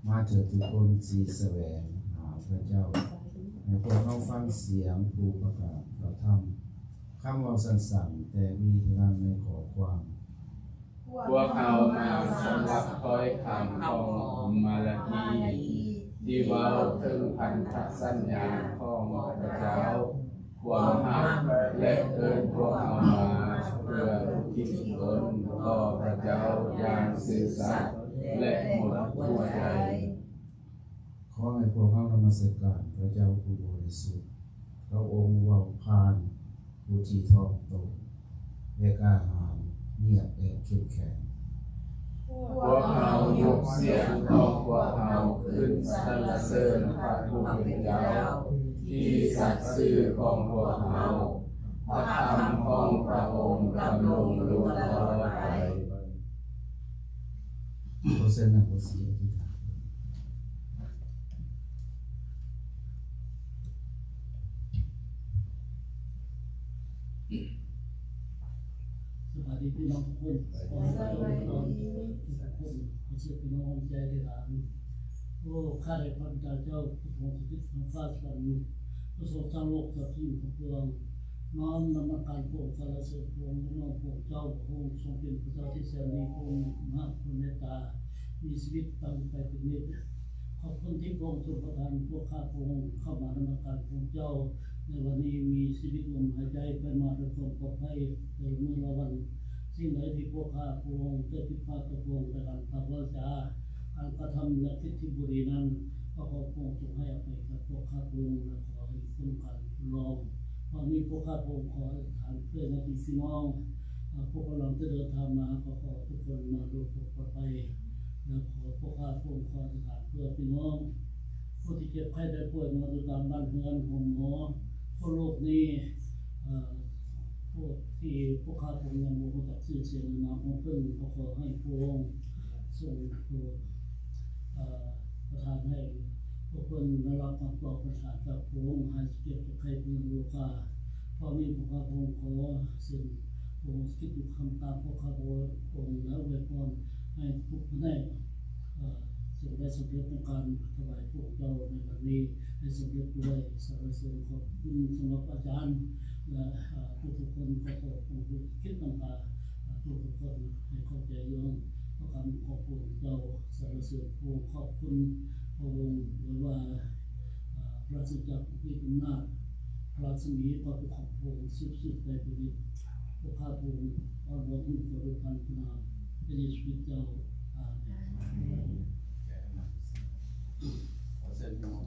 ມາເຖີດທຸກຄົນທີ່ສະແຫວງຫາພະເຈົ້າ, ໃຫ້ພວກເຮົາຟັງສຽງຜູ້ປະກາດພະທຳ. ຄຳເວົ້າສັ້ນໆ ແຕ່ມີພະລັງໃນຂໍ້ຄວາມ. ພວກເຮົາມາສຳລັບຖ້ອຍຄຳຂອງມາລາກີ ທີ່ເວົ້າເຖິງພັນທະສັນຍາຂອງພະເຈົ້າ, ຄວາມຮັກ ແລະ ເອີ້ນພວກເຮົາມາເພື່ອອຸທິດຕົນຕໍ່ພະເຈົ້າຢ່າງຊື່ສັດ ແລະ ໝົດຫົວໃຈ. ຂໍໃຫ້ພວກເຮົານະມັດສະການພະເຈົ້າຜູ້ບໍລິສຸດ. ພະອົງເວົ້າຜ່ານຜູ້ທີ່ຖ່ອມຕົນ ແລະ ກ້າຫານ, ງຽບ ແລະ ເຂັ້ມແຂງ. ພວກເຮົາຍົກສຽງຂອງພວກເຮົາຂຶ້ນສັນລະເສີນພະຜູ້ເປັນເຈົ້າ ທີ່ສັດຊື່ຂອງພວກເຮົາ. ພະທຳຂອງພະອົງດຳລົງຢູ່ຕະຫຼອດໄປ. ຂໍເຊີນນັກບົວສີອະທິຖານ. ສະບາຍດີພີ່ນ້ອງທຸກຄົນ. ສະບາຍດີ. ຂໍເຊີນພີ່ນ້ອງຮ່ວມໃຈອະທິຖານ. ໂອ້ ຂ້າແດ່ພະບິດາເຈົ້າ ຜູ້ຊົງສະຖິດເທິງຟ້າສະຫວັນ, ຜູ້ຊົງສ້າງໂລກສັບສິ່ງທັງປວງ, ນ້ອມນະມັດການພະອົງ, ສັນລະເສີນພະອົງ, ຍກຍ້ອງພະອົງເຈົ້າ. ພະອົງຊົງເປັນພະເຈົ້າທີ່ແສນດີ, ພະອົງມະຫາກະລຸນາເມດຕາ, ມີຊີວິດຕັ້ງຢູ່ໄປເປັນນິດ. ຂອບຄຸນທີ່ພະອົງຊົງປະທານພວກຂ້າພະອົງເຂົ້າມານະມັດການພະອົງເຈົ້າໃນວັນນີ້, ມີຊີວິດລົມຫາຍໃຈໄປມາດ້ວຍຄວາມປອດໄພໃນມື້ລະວັນ. ສິ່ງໃດທີ່ພວກຂ້າພະອົງໄດ້ຜິດພາດຕໍ່ພະອົງໃນການກ່າວວາຈາ, ການກະທຳ ແລະ ຄິດທີ່ບໍ່ດີນັ້ນ, ກໍຂໍພະອົງຈົ່ງໃຫ້ອະໄພກັບພວກຂ້າພະອົງ ແລະ ຂໍໃຫ້ພົ້ນການທົດລອງ. ວັນນີ້ພວກຂ້າພະອົງຂໍອະທິຖານເພື່ອຍາດຕິພີ່ນ້ອງ ເອີ ພວກກຳລັງຈະເດີນທາງມາ, ກໍຂໍທຸກຄົນມາໂດຍຄວາມປອດໄພ ແລະ ຂໍພວກຂ້າພະອົງຂໍອະທິຖານເພື່ອພີ່ນ້ອງຜູ້ທີ່ເຈັບໄຂ້ໄດ້ປ່ວຍ ນອນຢູ່ຕາມບ້ານເຮືອນໂຮງໝໍທົ່ວໂລກນີ້. ເອີ ຜູ້ທີ່ພວກຂ້າພະອົງຍັງບໍ່ຮູ້ຈັກຊື່ສຽງ ຫຼື ນາມຂອງເພິ່ນ, ກໍຂໍໃຫ້ພະອົງຊົງໂປດ ເອີ ປະທານໃຫ້ພວກເພິ່ນໄດ້ຮັບຄຳຕອບປະທານຈາກພະອົງ, ຫາຍເຈັບຈາກໄຂ້ເປັນໂລກາ. ເພາະນີ້ພວກຂ້າພະອົງຂໍເຊີນພະອົງສະຖິດຢູ່ທ່າມກາງພວກຂ້າພະອົງ ແລະ ອວຍພອນໃຫ້ທຸກພະແນກ ເອີ ຈົ່ງໄດ້ສຳເລັດໃນການຖວາຍພະອົງເຈົ້າໃນວັນນີ້ ໃຫ້ສຳເລັດດ້ວຍ. ສັນລະເສີນຂອບຄຸນສຳລັບອາຈານ ແລະ ເອີ ທຸກໆຄົນ. ຂໍຂອບຄຸນຜູ້ທີ່ຄິດນຳພາ ເອີ ທຸກໆຄົນໃຫ້ເຂົ້າໃຈເລື່ອງພະຄຳຂອງພະອົງເຈົ້າ. ສັນລະເສີນພະອົງ, ຂອບຄຸນພະອົງ ໂດຍວ່າ ເອີ ພະລາຊະຈັກຣມີອຳນາດ, ພະລາຊະມີພະປະຄຸມຂອງພະອົງສືບໆໄປເປັນນິດ. ພວກຂ້າພະອົງອ້ອນວອນອີງຂໍດ້ວຍພະນາມພະເຢຊູຄຣິດເຈົ້າ. ອາເມນ. ອາເມນ. ຂໍເຊີນພີ່ນ້ອງ.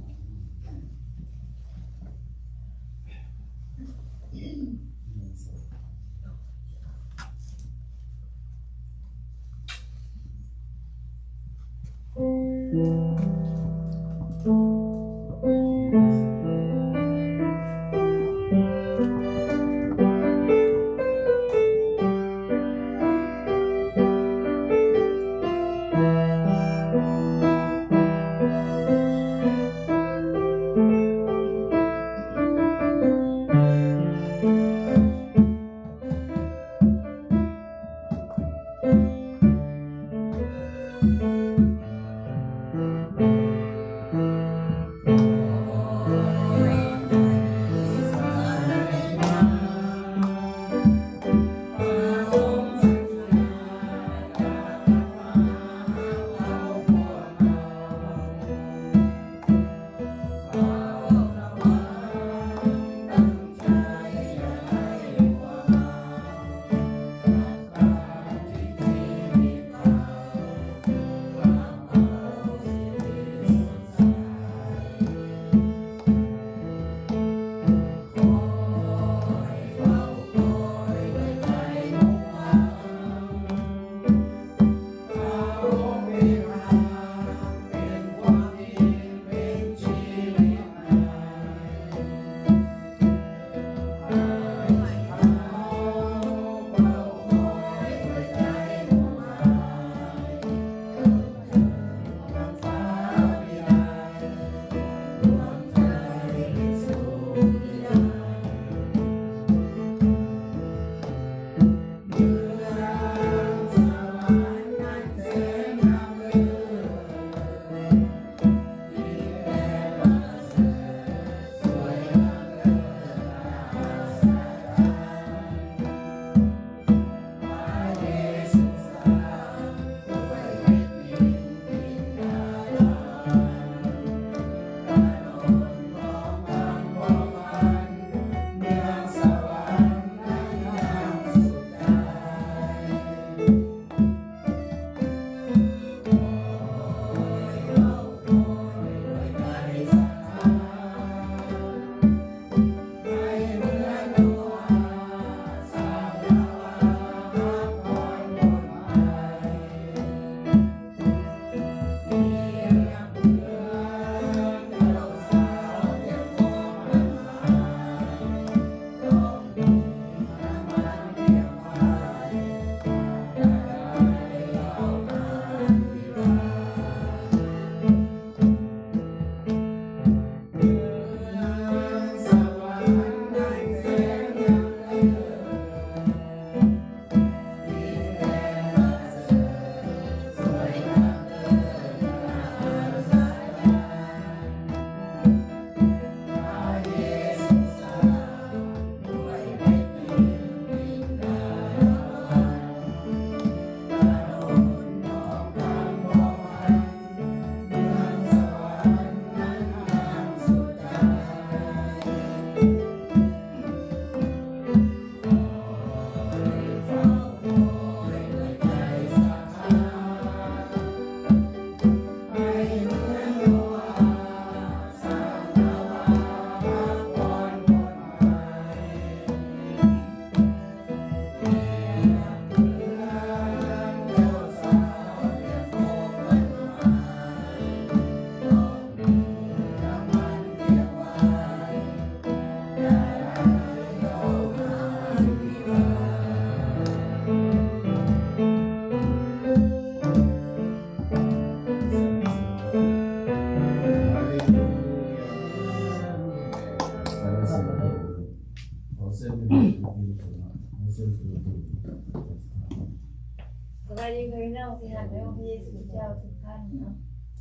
ສະບາຍດີພໍ່ແມ່ພີ່ນ້ອງທີ່ຮັກໃນອົງພະເຢຊູເຈົ້າທຸກທ່ານເນາະ.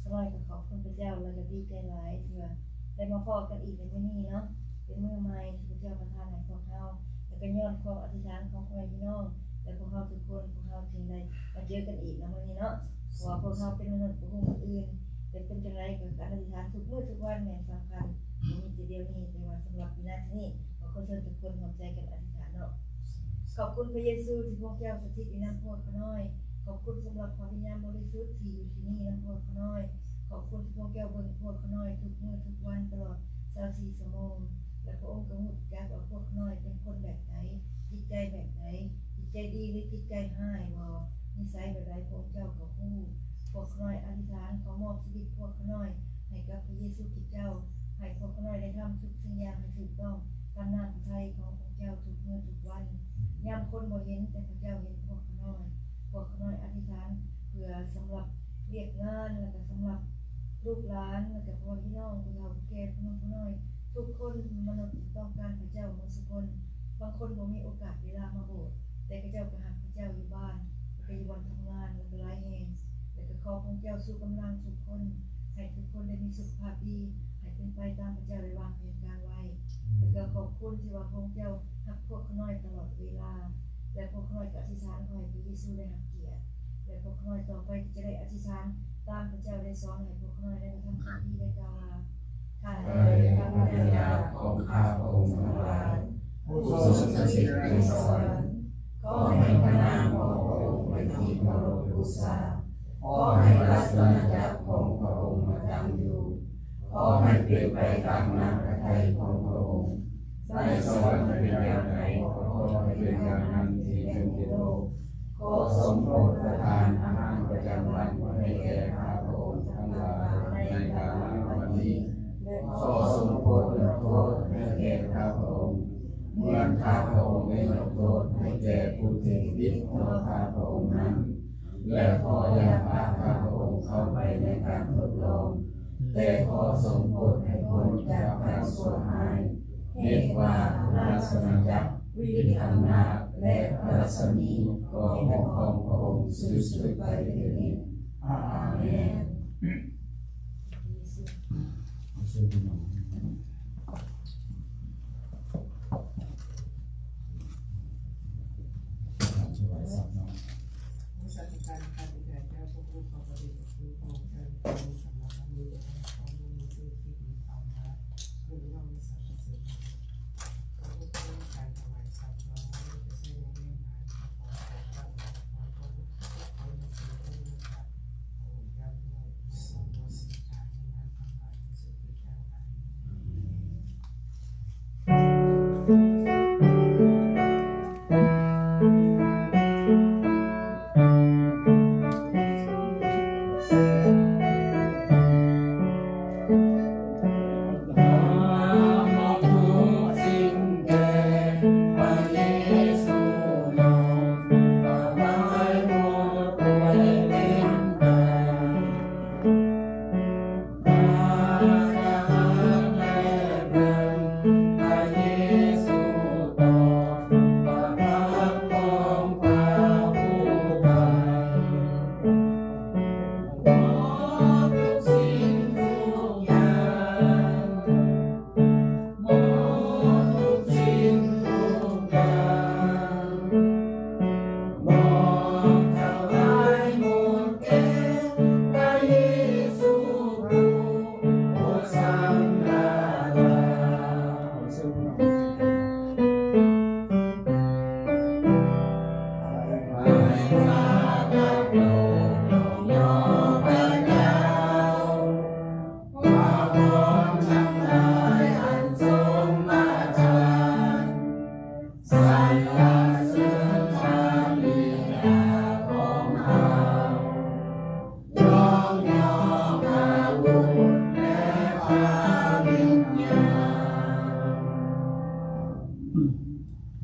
ຂ້ານ້ອຍກໍຂອບຄຸນພະເຈົ້າ ແລະກໍດີໃຈຫຼາຍທີ່ວ່າໄດ້ມາພໍ້ກັນອີກໃນມື້ນີ້ເນາະ. ເປັນມື້ໃໝ່ທີ່ພະເຈົ້າປະທານໃຫ້ພວກເຮົາ ແລະກໍຍ້ອນຄວາມອະທິຖານຂອງພໍ່ແມ່ພີ່ນ້ອງ ແລະພວກເຮົາທຸກຄົນ ພວກເຮົາຈຶ່ງໄດ້ມາເຈີກັນອີກໃນມື້ນີ້ເນາະ. ເພາະວ່າພວກເຮົາເປັນມະນຸດ ບໍ່ຮູ້ມື້ອື່ນ ແລະເປັນຈັ່ງໃດກໍການອະທິຖານທຸກມື້ທຸກວັນແມ່ນສຳຄັນ ບໍ່ມີແຕ່ດຽວນີ້ ແຕ່ວ່າສຳລັບວິນາທີນີ້ ກໍຂໍເຊີນທຸກຄົນຮ່ວມໃຈກັນອະທິຖານເນາະ. ຂອບຄຸນພະເຢຊູທີ່ພະອົງເຈົ້າສະຖິດຢູ່ນຳພວກຂ້ານ້ອຍ. ຂອບຄຸນສຳລັບພະວິນຍານບໍລິສຸດທີ່ຢູ່ທີ່ນີ້ນຳພວກຂ້ານ້ອຍ. ຂອບຄຸນທີ່ພະອົງເຈົ້າເບິ່ງພວກຂ້ານ້ອຍທຸກມື້ທຸກວັນຕະຫຼອດຊາວສີ່ຊົ່ວໂມງ ແລະພະອົງກໍຮູ້ຈັກວ່າພວກຂ້ານ້ອຍເປັນຄົນແບບໃດ, ຈິດໃຈແບບໃດ, ຈິດໃຈດີ ຫຼື ຈິດໃຈຮ້າຍບໍ, ນິໄສແບບໃດ ພະອົງເຈົ້າກໍຮູ້. ພວກຂ້ານ້ອຍອະທິຖານ ຂໍມອບຊີວິດພວກຂ້ານ້ອຍໃຫ້ກັບພະເຢຊູຄຣິດເຈົ້າ, ໃຫ້ພວກຂ້ານ້ອຍໄດ້ທຳທຸກສິ່ງຢ່າງໃຫ້ຖືກຕ້ອງຕາມນ້ຳພະໄທຂອງພະເຈົ້າທຸກມື້ທຸກວັນ. ຍາມຄົນບໍ່ເຫັນ ແຕ່ພະເຈົ້າເຫັນພວກຂ້ານ້ອຍ. ພວກຂ້ານ້ອຍອະທິຖານເພື່ອສຳລັບວຽກງານ ແລະກໍສຳລັບລູກຫຼານ ແລະກໍພໍ່ແມ່ພີ່ນ້ອງ ຜູ້ເຖົ້າຜູ້ແກ່ ຜູ້ໜຸ່ມຜູ້ນ້ອຍ ທຸກຄົນ. ມະນຸດຕ້ອງການພະເຈົ້າໝົດທຸກຄົນ. ບາງຄົນບໍ່ມີໂອກາດເວລາມາໂບດ ແຕ່ເຂົາເຈົ້າກໍຮັກພະເຈົ້າຢູ່ບ້ານ ແລະກໍຢູ່ບ່ອນທຳງານ ແລະກໍຫຼາຍແຫ່ງ. ແລະກໍຂໍພະເຈົ້າຊູກຳລັງທຸກຄົນ ໃຫ້ທຸກຄົນໄດ້ມີສຸຂະພາບດີ ໃຫ້ເປັນໄປຕາມພະເຈົ້າໄດ້ວາງແຜນການໄວ້. ແລະກໍຂອບຄຸນທີ່ວ່າພະເຈົ້າຮັກພວກຂ້ານ້ອຍຕະຫຼອດເວລາ ແລະພວກຂ້ານ້ອຍກໍອະທິຖານຂໍໃຫ້ພະເຢຊູໄດ້ຮັບກຽດ ແລະພວກຂ້ານ້ອຍຕໍ່ໄປກໍຈະໄດ້ອະທິຖານຕາມພະເຈົ້າໄດ້ສອນໃຫ້ພວກຂ້ານ້ອຍໄດ້ກະທຳຄຳພີໄດ້ກ່າວວ່າ ຂ້າແລະບັນດາຍາດຂອງຂ້າພະອົງທັງຫຼາຍ ຜູ້ຊົງສະຖິດໃນສະຫວັນ ຂໍໃຫ້ພະນາມຂອງພະອົງເປັນທີ່ເຄົາລົບບູຊາ. ຂໍໃຫ້ລາຊະອານາຈັກຂອງພະອົງມາຕັ້ງຢູ່. ຂໍໃຫ້ເປັນໄປຕາມນ້ຳພະໄທຂອງພະອົງ. ໃນສະຫວັນເປັນຢ່າງໃດ ກໍຂໍໃຫ້ເປັນຢ່າງນັ້ນທີ່ໜຶ່ງໃນໂລກ. ຂໍຊົງໂປດປະທານອາຫານປະຈຳວັນໃຫ້ແກ່ຂ້າພະອົງທັງຫຼາຍໃນກາລະວັນນີ້. ຂໍຊົງໂປດລົງໂທດໃຫ້ແກ່ຂ້າພະອົງ ເໝືອນຂ້າພະອົງໄດ້ລົງໂທດໃຫ້ແກ່ຜູ້ທີ່ຜິດຕໍ່ຂ້າພະອົງນັ້ນ. ແລະ ຂໍຢ່າພາຂ້າພະອົງເຂົ້າໄປໃນການທົດລອງ, ແຕ່ຂໍຊົງໂປດໃຫ້ພົ້ນຈາກການຊົ່ວຮ້າຍ. ເຫດວ່າລາຊະອານາຈັກ, ວິທຍາອຳນາດ ແລະ ພະລັກສະມີກໍແມ່ນຂອງພະອົງສຸດໆໄປເທື່ອນີ້. ອາເມນ.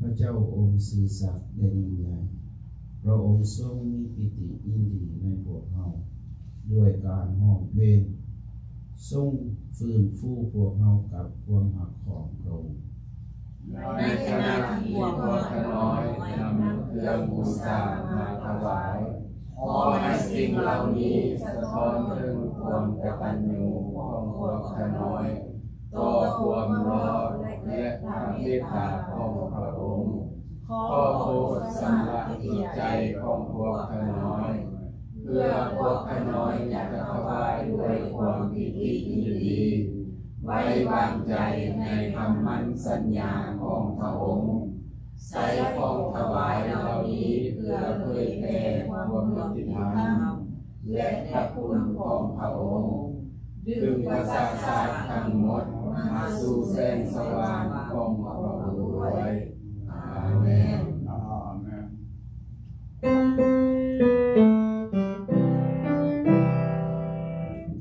ພະເຈົ້າອົງຊື່ສັດ ແລະ ຍິ່ງໃຫຍ່, ພະອົງຊົງມີປີຕິຍິນດີໃນພວກເຮົາ ດ້ວຍການຮ້ອງເພງ, ຊົງຟື້ນຟູພວກເຮົາກັບຄວາມຮັກຂອງພະອົງ. ໃນຂະນະທີ່ພວກຂ້ານ້ອຍນຳເຄື່ອງບູຊາມາຖວາຍ, ເຫຼົ່ານີ້ສະທ້ອນເຖິງຄວາມກະຕັນຍູຂອງພວກຂ້ານ້ອຍຕໍ່ຄວາມລອບ ແລະ ພະເມດຕາຂອງພະອົງ. ຂໍໂປດຊຳລະຈິດໃຈຂອງພວກຂ້ານ້ອຍ ເພື່ອພວກຂ້ານ້ອຍຈະຖວາຍດ້ວຍຄວາມປີຕິຍິນດີ ໄວ້ວາງໃຈໃນຄຳໝັ້ນສັນຍາຂອງພະອົງ. ໃສ່ຂອງຖວາຍເຫຼົ່ານີ້ເພື່ອເຜີຍແຜ່ຄວາມຍຸຕິທຳ ແລະ ພະຄຸນຂອງພະອົງ, ດຶງປະຊາຊາດທັງໝົດມາສູ່ແສງສະຫວ່າງຂອງພະອົງດ້ວຍ. ອາເມນ. ອາເມນ.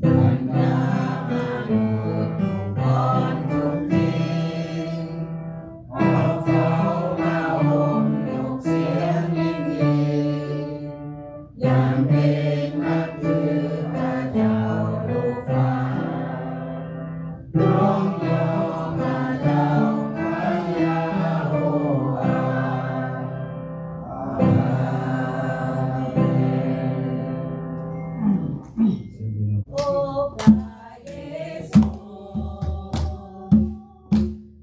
ບັນດາມະນຸດທຸກບ່ອນທຸກທີ່ ເຮົາເຝົ້າມາໂຮມຍົກສຽງຍິນດີ ຢ່າງເປັນນັບຖືພະເຈົ້າລູກຟ້າ ນ້ອມຍໍພະເຈົ້າພະຍາໂຮວາ. ອາເມນ. ໂອ້ ພະເຢຊູ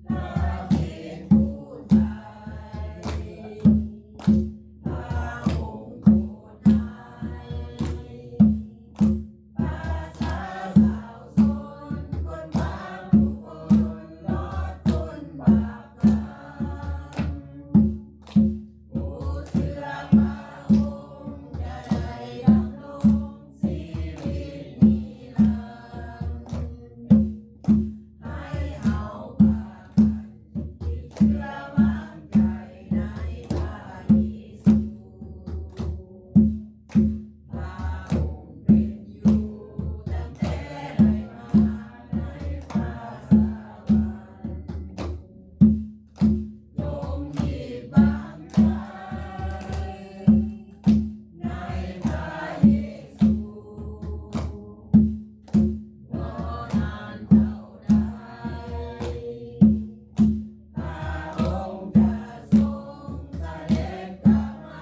ພະຄຣິດຜູ້ໄຖ່ ພະອົງຜູ້ໄຖ່ ປະຊາຊາວຊົນຄົນບາບທຸກຄົນ ລອດພົ້ນບາບກຳ ຜູ້ເຊື່ອພະອົງຈະໄດ້ດຳລົງຊີວິດນິລັນດ໌. ໃຫ້ເຮົາພາກັນຍຶດເຊື່ອວາງໃຈໃນພະເຢຊູ. ພະອົງເປັນຢູ່ຕັ້ງແຕ່ໄດ້ມາໃນຟ້າສະຫວັນ. ຈົ່ງມີບາງໃຈໃນພະເຢຊູ ບໍ່ນານເທົ່າໃດ ພະອົງຈະຊົງສະເດັດກັບມາ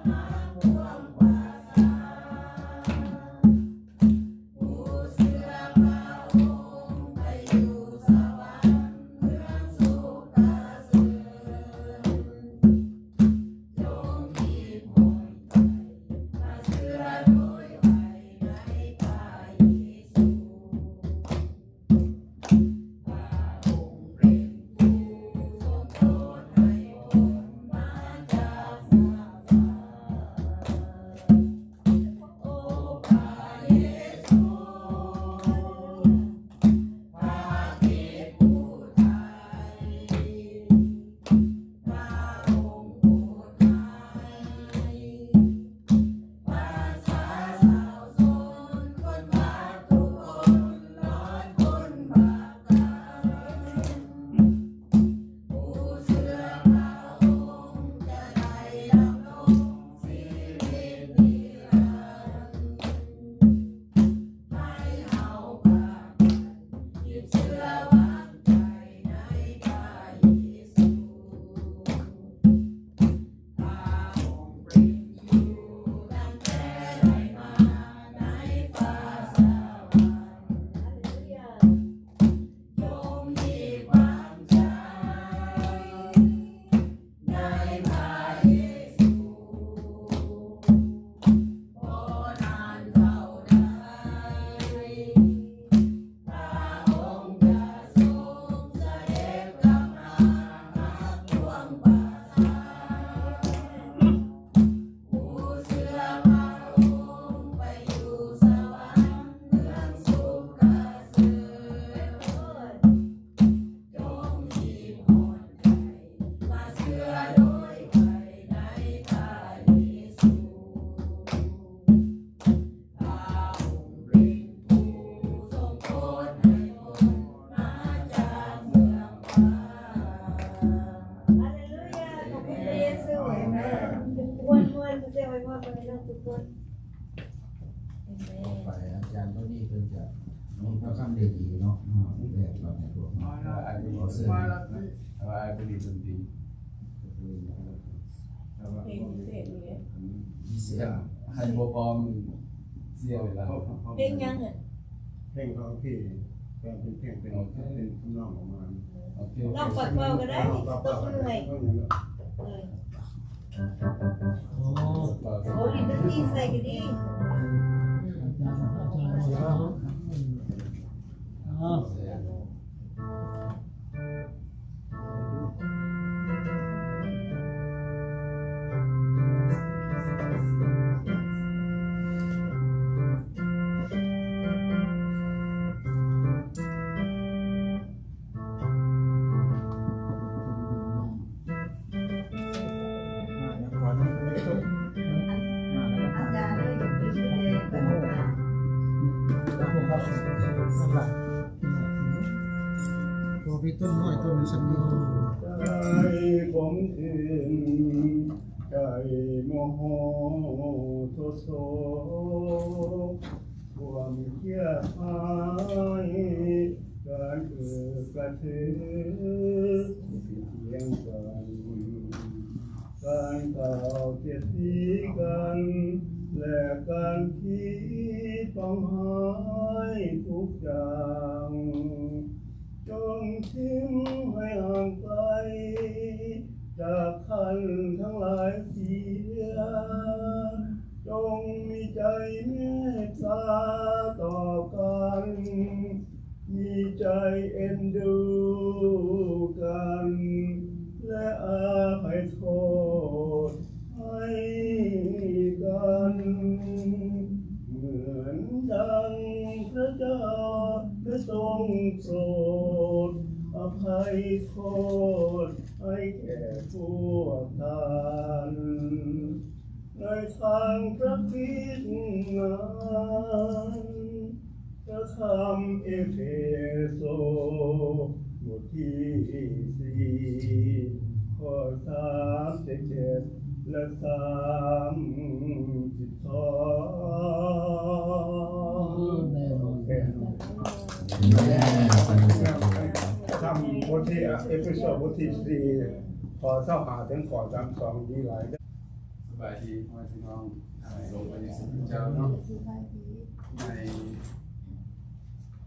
ມາພວມປະຊາ ຜູ້ເຊື່ອພະອົງໄປຢູ່ສະຫວັນເມືອງສຸກກະເສີນ. ຈົ່ງຮີບຮ້ອນໄປມາເຊື່ອໂດຍໄວໃນພະເຢຊູ. ພະອົງເປັນຜູ້ຊົງໂປດໃຫ້ພົ້ນມາຈາກຊາດ. ໂອ ພະເຢຊູ ພະຄຣິດຜູ້ໄຖ່ ພະອົງຜູ້ໄຖ່ ປະຊາຊາວຊົນຄົນບາບທຸກຄົນ ລອດພົ້ນບາບກຳ. ຜູ້ເຊື່ອພະອົງຈະໄດ້ດຳລົງຊີວິດນິລັນດ ໃຫ້ເຮົາພາກັນຍຶດເຊື່ອວາງໃຈໃນພະເຢຊູ. ພະອົງເປັນຢູ່ຕັ້ງແຕ່ໄດ້ມາໃນຟ້າສະຫວັນ. ຈົ່ງມີຄວາມໃຈໃນພະເຢຊູ. ບໍ່ນານເທົ່າໃດ ພະອົງຈະຊົງສະເດັດກັບມາ ມາພວມປະຊາ ຜູ້ເຊື່ອພະອົງໄປຢູ່ສະຫວັນເມືອງສຸກກະເສີນ. ຈົ່ງຮີບຮ້ອນໄປມາເຊື່ອໂດຍໄວໃນພະເຢຊູ. ພະອົງເປັນຜູ້ຊົງໂປດໃຫ້ພົ້ນມາຈາກເບື້ອງຟ້າ. ຮາເລລູຢາ ຂອບຄຸນພະເຢຊູ. ອາເມນ. ມ່ວນໆ ພະເຈົ້າອວຍພອນໃຫ້ພີ່ນ້ອງທຸກຄົນ. ອາເມນ. ຕໍ່ໄປອາຈານໂທນີເພິ່ນຈະມີພະຄຳດີໆເນາະ ມາອອກແບບເຮົາໃຫ້ພວກເຮົາ. ຂໍເຊີນ. ເພງພິເສດນີ້ເດ້. ພິເສດ. ໃຫ້ບໍ່ພໍມື້. ເສຍເວລາ. ເພງຫຍັງຫັ້ນ? ເພງຄາຣາໂອເກະ ແປເປັນເພງ ເປັນ ໂອເຄ ເປັນທຳນອງປະມານ ໂອເຄ ລອງປາກເປົ່າກໍໄດ້ ຊິຕົກເມື່ອຍ. ເອີ ໂອ້ ໂອ້ ຫຼິ້ນດົນຕີໃສ່ກໍດີ. ໂອ້ ມີຕົ້ນນ້ອຍຕົ້ນຊຳນີ້ ໃຈຂົມເຂັນ ໃຈໂມໂຫໂທໂສ ຄວາມຄຽດຮ້າຍ ການເກີດກະເທີ ເປັນພຽງກັນ ການກ່າວສຽດສີກັນ ແລະ ການຄິດປອງຮ້າຍທຸກຢ່າງ ຈົ່ງຖິ້ມໃຫ້ຫ່າງໄກ ຈາກຄັນທັງຫຼາຍເສຍ ຈົ່ງມີໃຈເມດຕາຕໍ່ກັນ ມີໃຈເອັນດູກັນ ແລະ ອະໄພໂທດໃຫ້ກັນ ເໝືອນດັ່ງພະເຈົ້າໄດ້ຊົງໂປດອະໄພໂທດໃຫ້ແກ່ພວກທ່ານ ໃນທາງພະຄຣິດນານ. ພະຄຳເອເຟໂຊ ບົດທີສີ່ ຂໍ້ສາມສິບເອັດ ແລະ ສາມສິບສອງ. ແມ່ນ ແມ່ນ ຄຳບົດທີ ເອເຟໂຊ ບົດທີສີ່ ຂໍ້ຊາວຫ້າ ເຖິງຂໍ້ສາມສິບສອງ ດີຫຼາຍ. ສະບາຍດີພໍ່ແມ່ພີ່ນ້ອງ ລົງໄປໃນສະເພາະເຈົ້າເນາະ ໃນ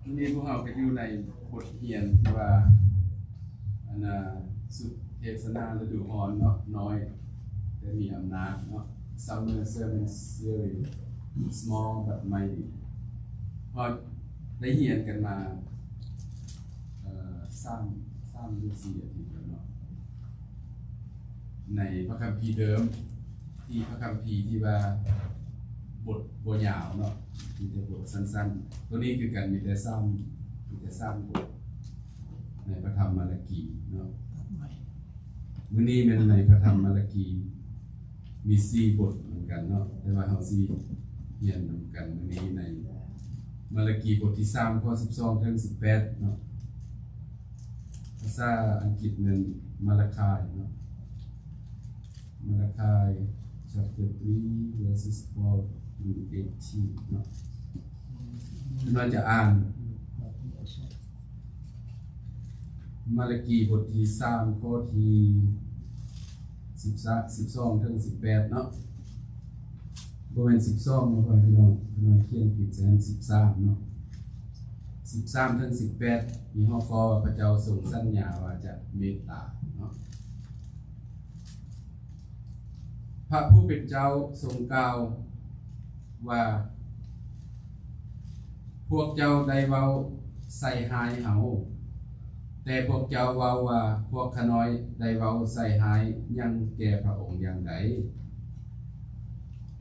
ມື້ນີ້ພວກເຮົາກໍຢູ່ໃນບົດຮຽນທີ່ວ່າ ອັນນ່າ ຊຸດເທດສະໜາລະດູຮ້ອນເນາະ ນ້ອຍແຕ່ມີອຳນາດເນາະ Summer Sermon Series Small but Mighty ເຮົາໄດ້ຮຽນກັນມາ ເອີ ສາມ ສາມຫຼືສີ່ອາທິດແລ້ວເນາະ ໃນພະຄຳພີເດີມ ທີ່ພະຄຳພີທີ່ວ່າບົດບໍ່ຍາວເນາະ ມີແຕ່ບົດສັ້ນໆ ໂຕນີ້ຄືກັນ ມີແຕ່ສາມ ມີແຕ່ສາມບົດ ໃນພະທຳມາລາກີເນາະ. ມື້ນີ້ແມ່ນໃນພະທຳມາລາກີ ມີສີ່ບົດເໝືອນກັນເນາະ ແຕ່ວ່າເຮົາຊິຮຽນນຳກັນມື້ນີ້ໃນມາລາກີບົດທີສາມ ຂໍ້ສິບສອງເຖິງສິບແປດເນາະ. ພາສາອັງກິດແມ່ນມາລາຄາຍເນາະ ມາລາຄາຍ chapter three verses twelve to eighteen ເນາະ. ເພິ່ນວ່າຈະອ່ານ ມາລາກີບົດທີສາມ ຂໍ້ທີສິບສອງເຖິງສິບແປດເນາະ ບໍ່ແມ່ນສິບສອງເນາະ ພໍ່ແມ່ພີ່ນ້ອງ ເພິ່ນວ່າຂຽນຜິດ ແມ່ນສິບສາມເນາະ ສິບສາມເຖິງສິບແປດ ມີຫົວຂໍ້ວ່າ ພະເຈົ້າຊົງສັນຍາວ່າຈະເມດຕາເນາະ. ພະຜູ້ເປັນເຈົ້າຊົງກ່າວວ່າ ພວກເຈົ້າໄດ້ເວົ້າໃສ່ຮ້າຍເຮົາ, ແຕ່ພວກເຈົ້າເວົ້າວ່າ ພວກຂ້ານ້ອຍໄດ້ເວົ້າໃສ່ຮ້າຍຫຍັງແກ່ພະອົງຢ່າງໃດ?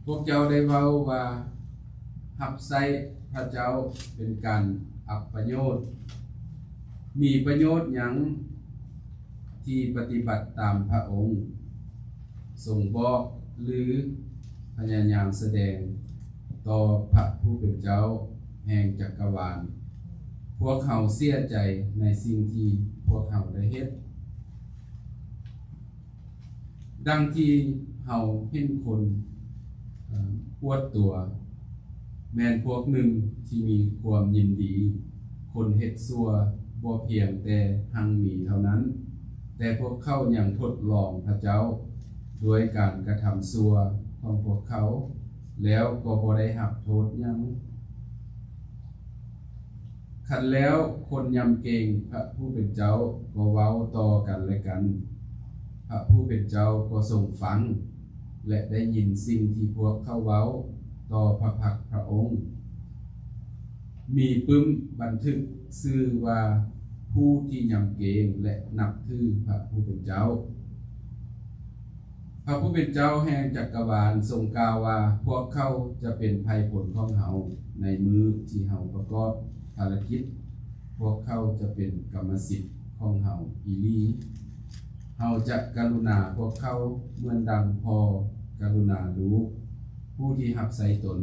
ພວກເຈົ້າໄດ້ເວົ້າວ່າ ຮັບໃຊ້ພະເຈົ້າເປັນການອັບປະໂຫຍດ. ມີປະໂຫຍດຫຍັງ ທີ່ປະຕິບັດຕາມພະອົງຊົງບອກ ຫຼື ພະຍາຍາມສະແດງຕໍ່ພະຜູ້ເປັນເຈົ້າແຫ່ງຈັກກະວານ. ພວກເຮົາເສຍໃຈໃນສິ່ງທີ່ພວກເຮົາໄດ້ເຮັດ. ດັ່ງທີ່ເຮົາເຫັນຄົນ ເອີ ອວດຕົວ ແມ່ນພວກໜຶ່ງທີ່ມີຄວາມຍິນດີ, ຄົນເຮັດຊົ່ວບໍ່ພຽງແຕ່ຮັ່ງມີເທົ່ານັ້ນ, ແຕ່ພວກເຂົາຍັງທົດລອງພະເຈົ້າດ້ວຍການກະທຳຊົ່ວຂອງພວກເຂົາ. ແລ້ວກໍບໍ່ໄດ້ຮັບໂທດຫຍັງ. ຄັນແລ້ວຄົນຍຳເກງພະຜູ້ເປັນເຈົ້າກໍເວົ້າຕໍ່ກັນແລະກັນ, ພະຜູ້ເປັນເຈົ້າກໍຊົງຟັງ ແລະ ໄດ້ຍິນສິ່ງທີ່ພວກເຂົາເວົ້າຕໍ່ພະພັກພະອົງ. ມີປຶ້ມບັນທຶກຊື່ວ່າ ຜູ້ທີ່ຍຳເກງ ແລະ ນັບຖືພະຜູ້ເປັນເຈົ້າ. ພະຜູ້ເປັນເຈົ້າແຫ່ງຈັກກະວານຊົງກ່າວວ່າ, ພວກເຂົາຈະເປັນໄພພົນຂອງເຮົາໃນມື້ທີ່ເຮົາປະກອບພາລະກິດ, ພວກເຂົາຈະເປັນກຳມະສິດຂອງເຮົາອີ່ຫຼີ. ເຮົາຈະກະລຸນາພວກເຂົາເໝືອນດັ່ງພໍ່ກະລຸນາລູກຜູ້ທີ່ຮັບໃຊ້ຕົນ.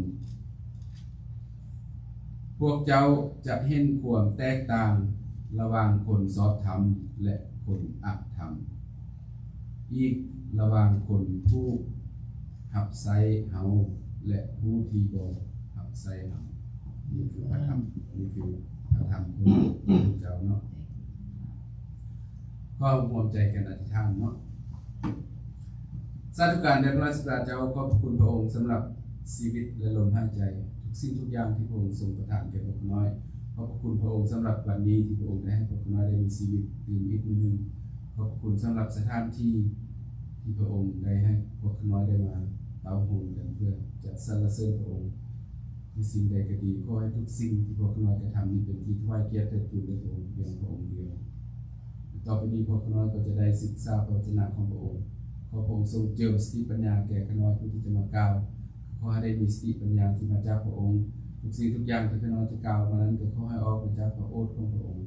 ພວກເຈົ້າຈະເຫັນຄວາມແຕກຕ່າງລະຫວ່າງຄົນຊອບທຳ ແລະ ຄົນອະທຳ, ອີກລະຫວ່າງຄົນຜູ້ຮັບໃຊ້ເຮົາ ແລະ ຜູ້ທີ່ບໍ່ຮັບໃຊ້ເຮົາ. ນີ້ຄືພະທຳ, ນີ້ຄືພະທຳຂອງພະເຈົ້າເນາະ. ກໍຮ່ວມໃຈກັນອະທິຖານເນາະ. ສາທຸການແດ່ພະລາຊະບິດາເຈົ້າ, ຂອບພະຄຸນພະອົງສຳລັບຊີວິດ ແລະ ລົມຫາຍໃຈ, ທຸກສິ່ງທຸກຢ່າງທີ່ພະອົງຊົງປະທານແກ່ພວກຂ້ານ້ອຍ. ຂອບພະຄຸນພະອົງສຳລັບວັນນີ້ທີ່ພະອົງໄດ້ໃຫ້ພວກຂ້ານ້ອຍໄດ້ມີຊີວິດຕື່ມອີກມື້ໜຶ່ງ. ຂອບພະຄຸນສຳລັບສະຖານທີ່ທີ່ພະອົງໄດ້ໃຫ້ພວກຂ້ານ້ອຍໄດ້ມາເຕົ້າໂຮມກັນ ເພື່ອຈະສັນລະເສີນພະອົງ. ໃນສິ່ງໃດກໍດີ, ຂໍໃຫ້ທຸກສິ່ງທີ່ພວກຂ້ານ້ອຍກະທຳນີ້ເປັນທີ່ຖວາຍກຽດເທິດທູນແດ່ພະອົງພຽງພະອົງດຽວ. ຕໍ່ໄປນີ້ພວກຂ້ານ້ອຍກໍຈະໄດ້ສຶກສາພະວະຈະນະຂອງພະອົງ. ຂໍພະອົງຊົງເຈີມສະຕິປັນຍາແກ່ຂ້ານ້ອຍຜູ້ທີ່ຈະມາກ່າວ. ຂໍໃຫ້ໄດ້ມີສະຕິປັນຍາທີ່ມາຈາກພະອົງ. ທຸກສິ່ງທຸກຢ່າງທີ່ຂ້ານ້ອຍຈະກ່າວມານັ້ນ ກໍຂໍໃຫ້ອອກມາຈາກພະໂອດຂອງພະອົງ.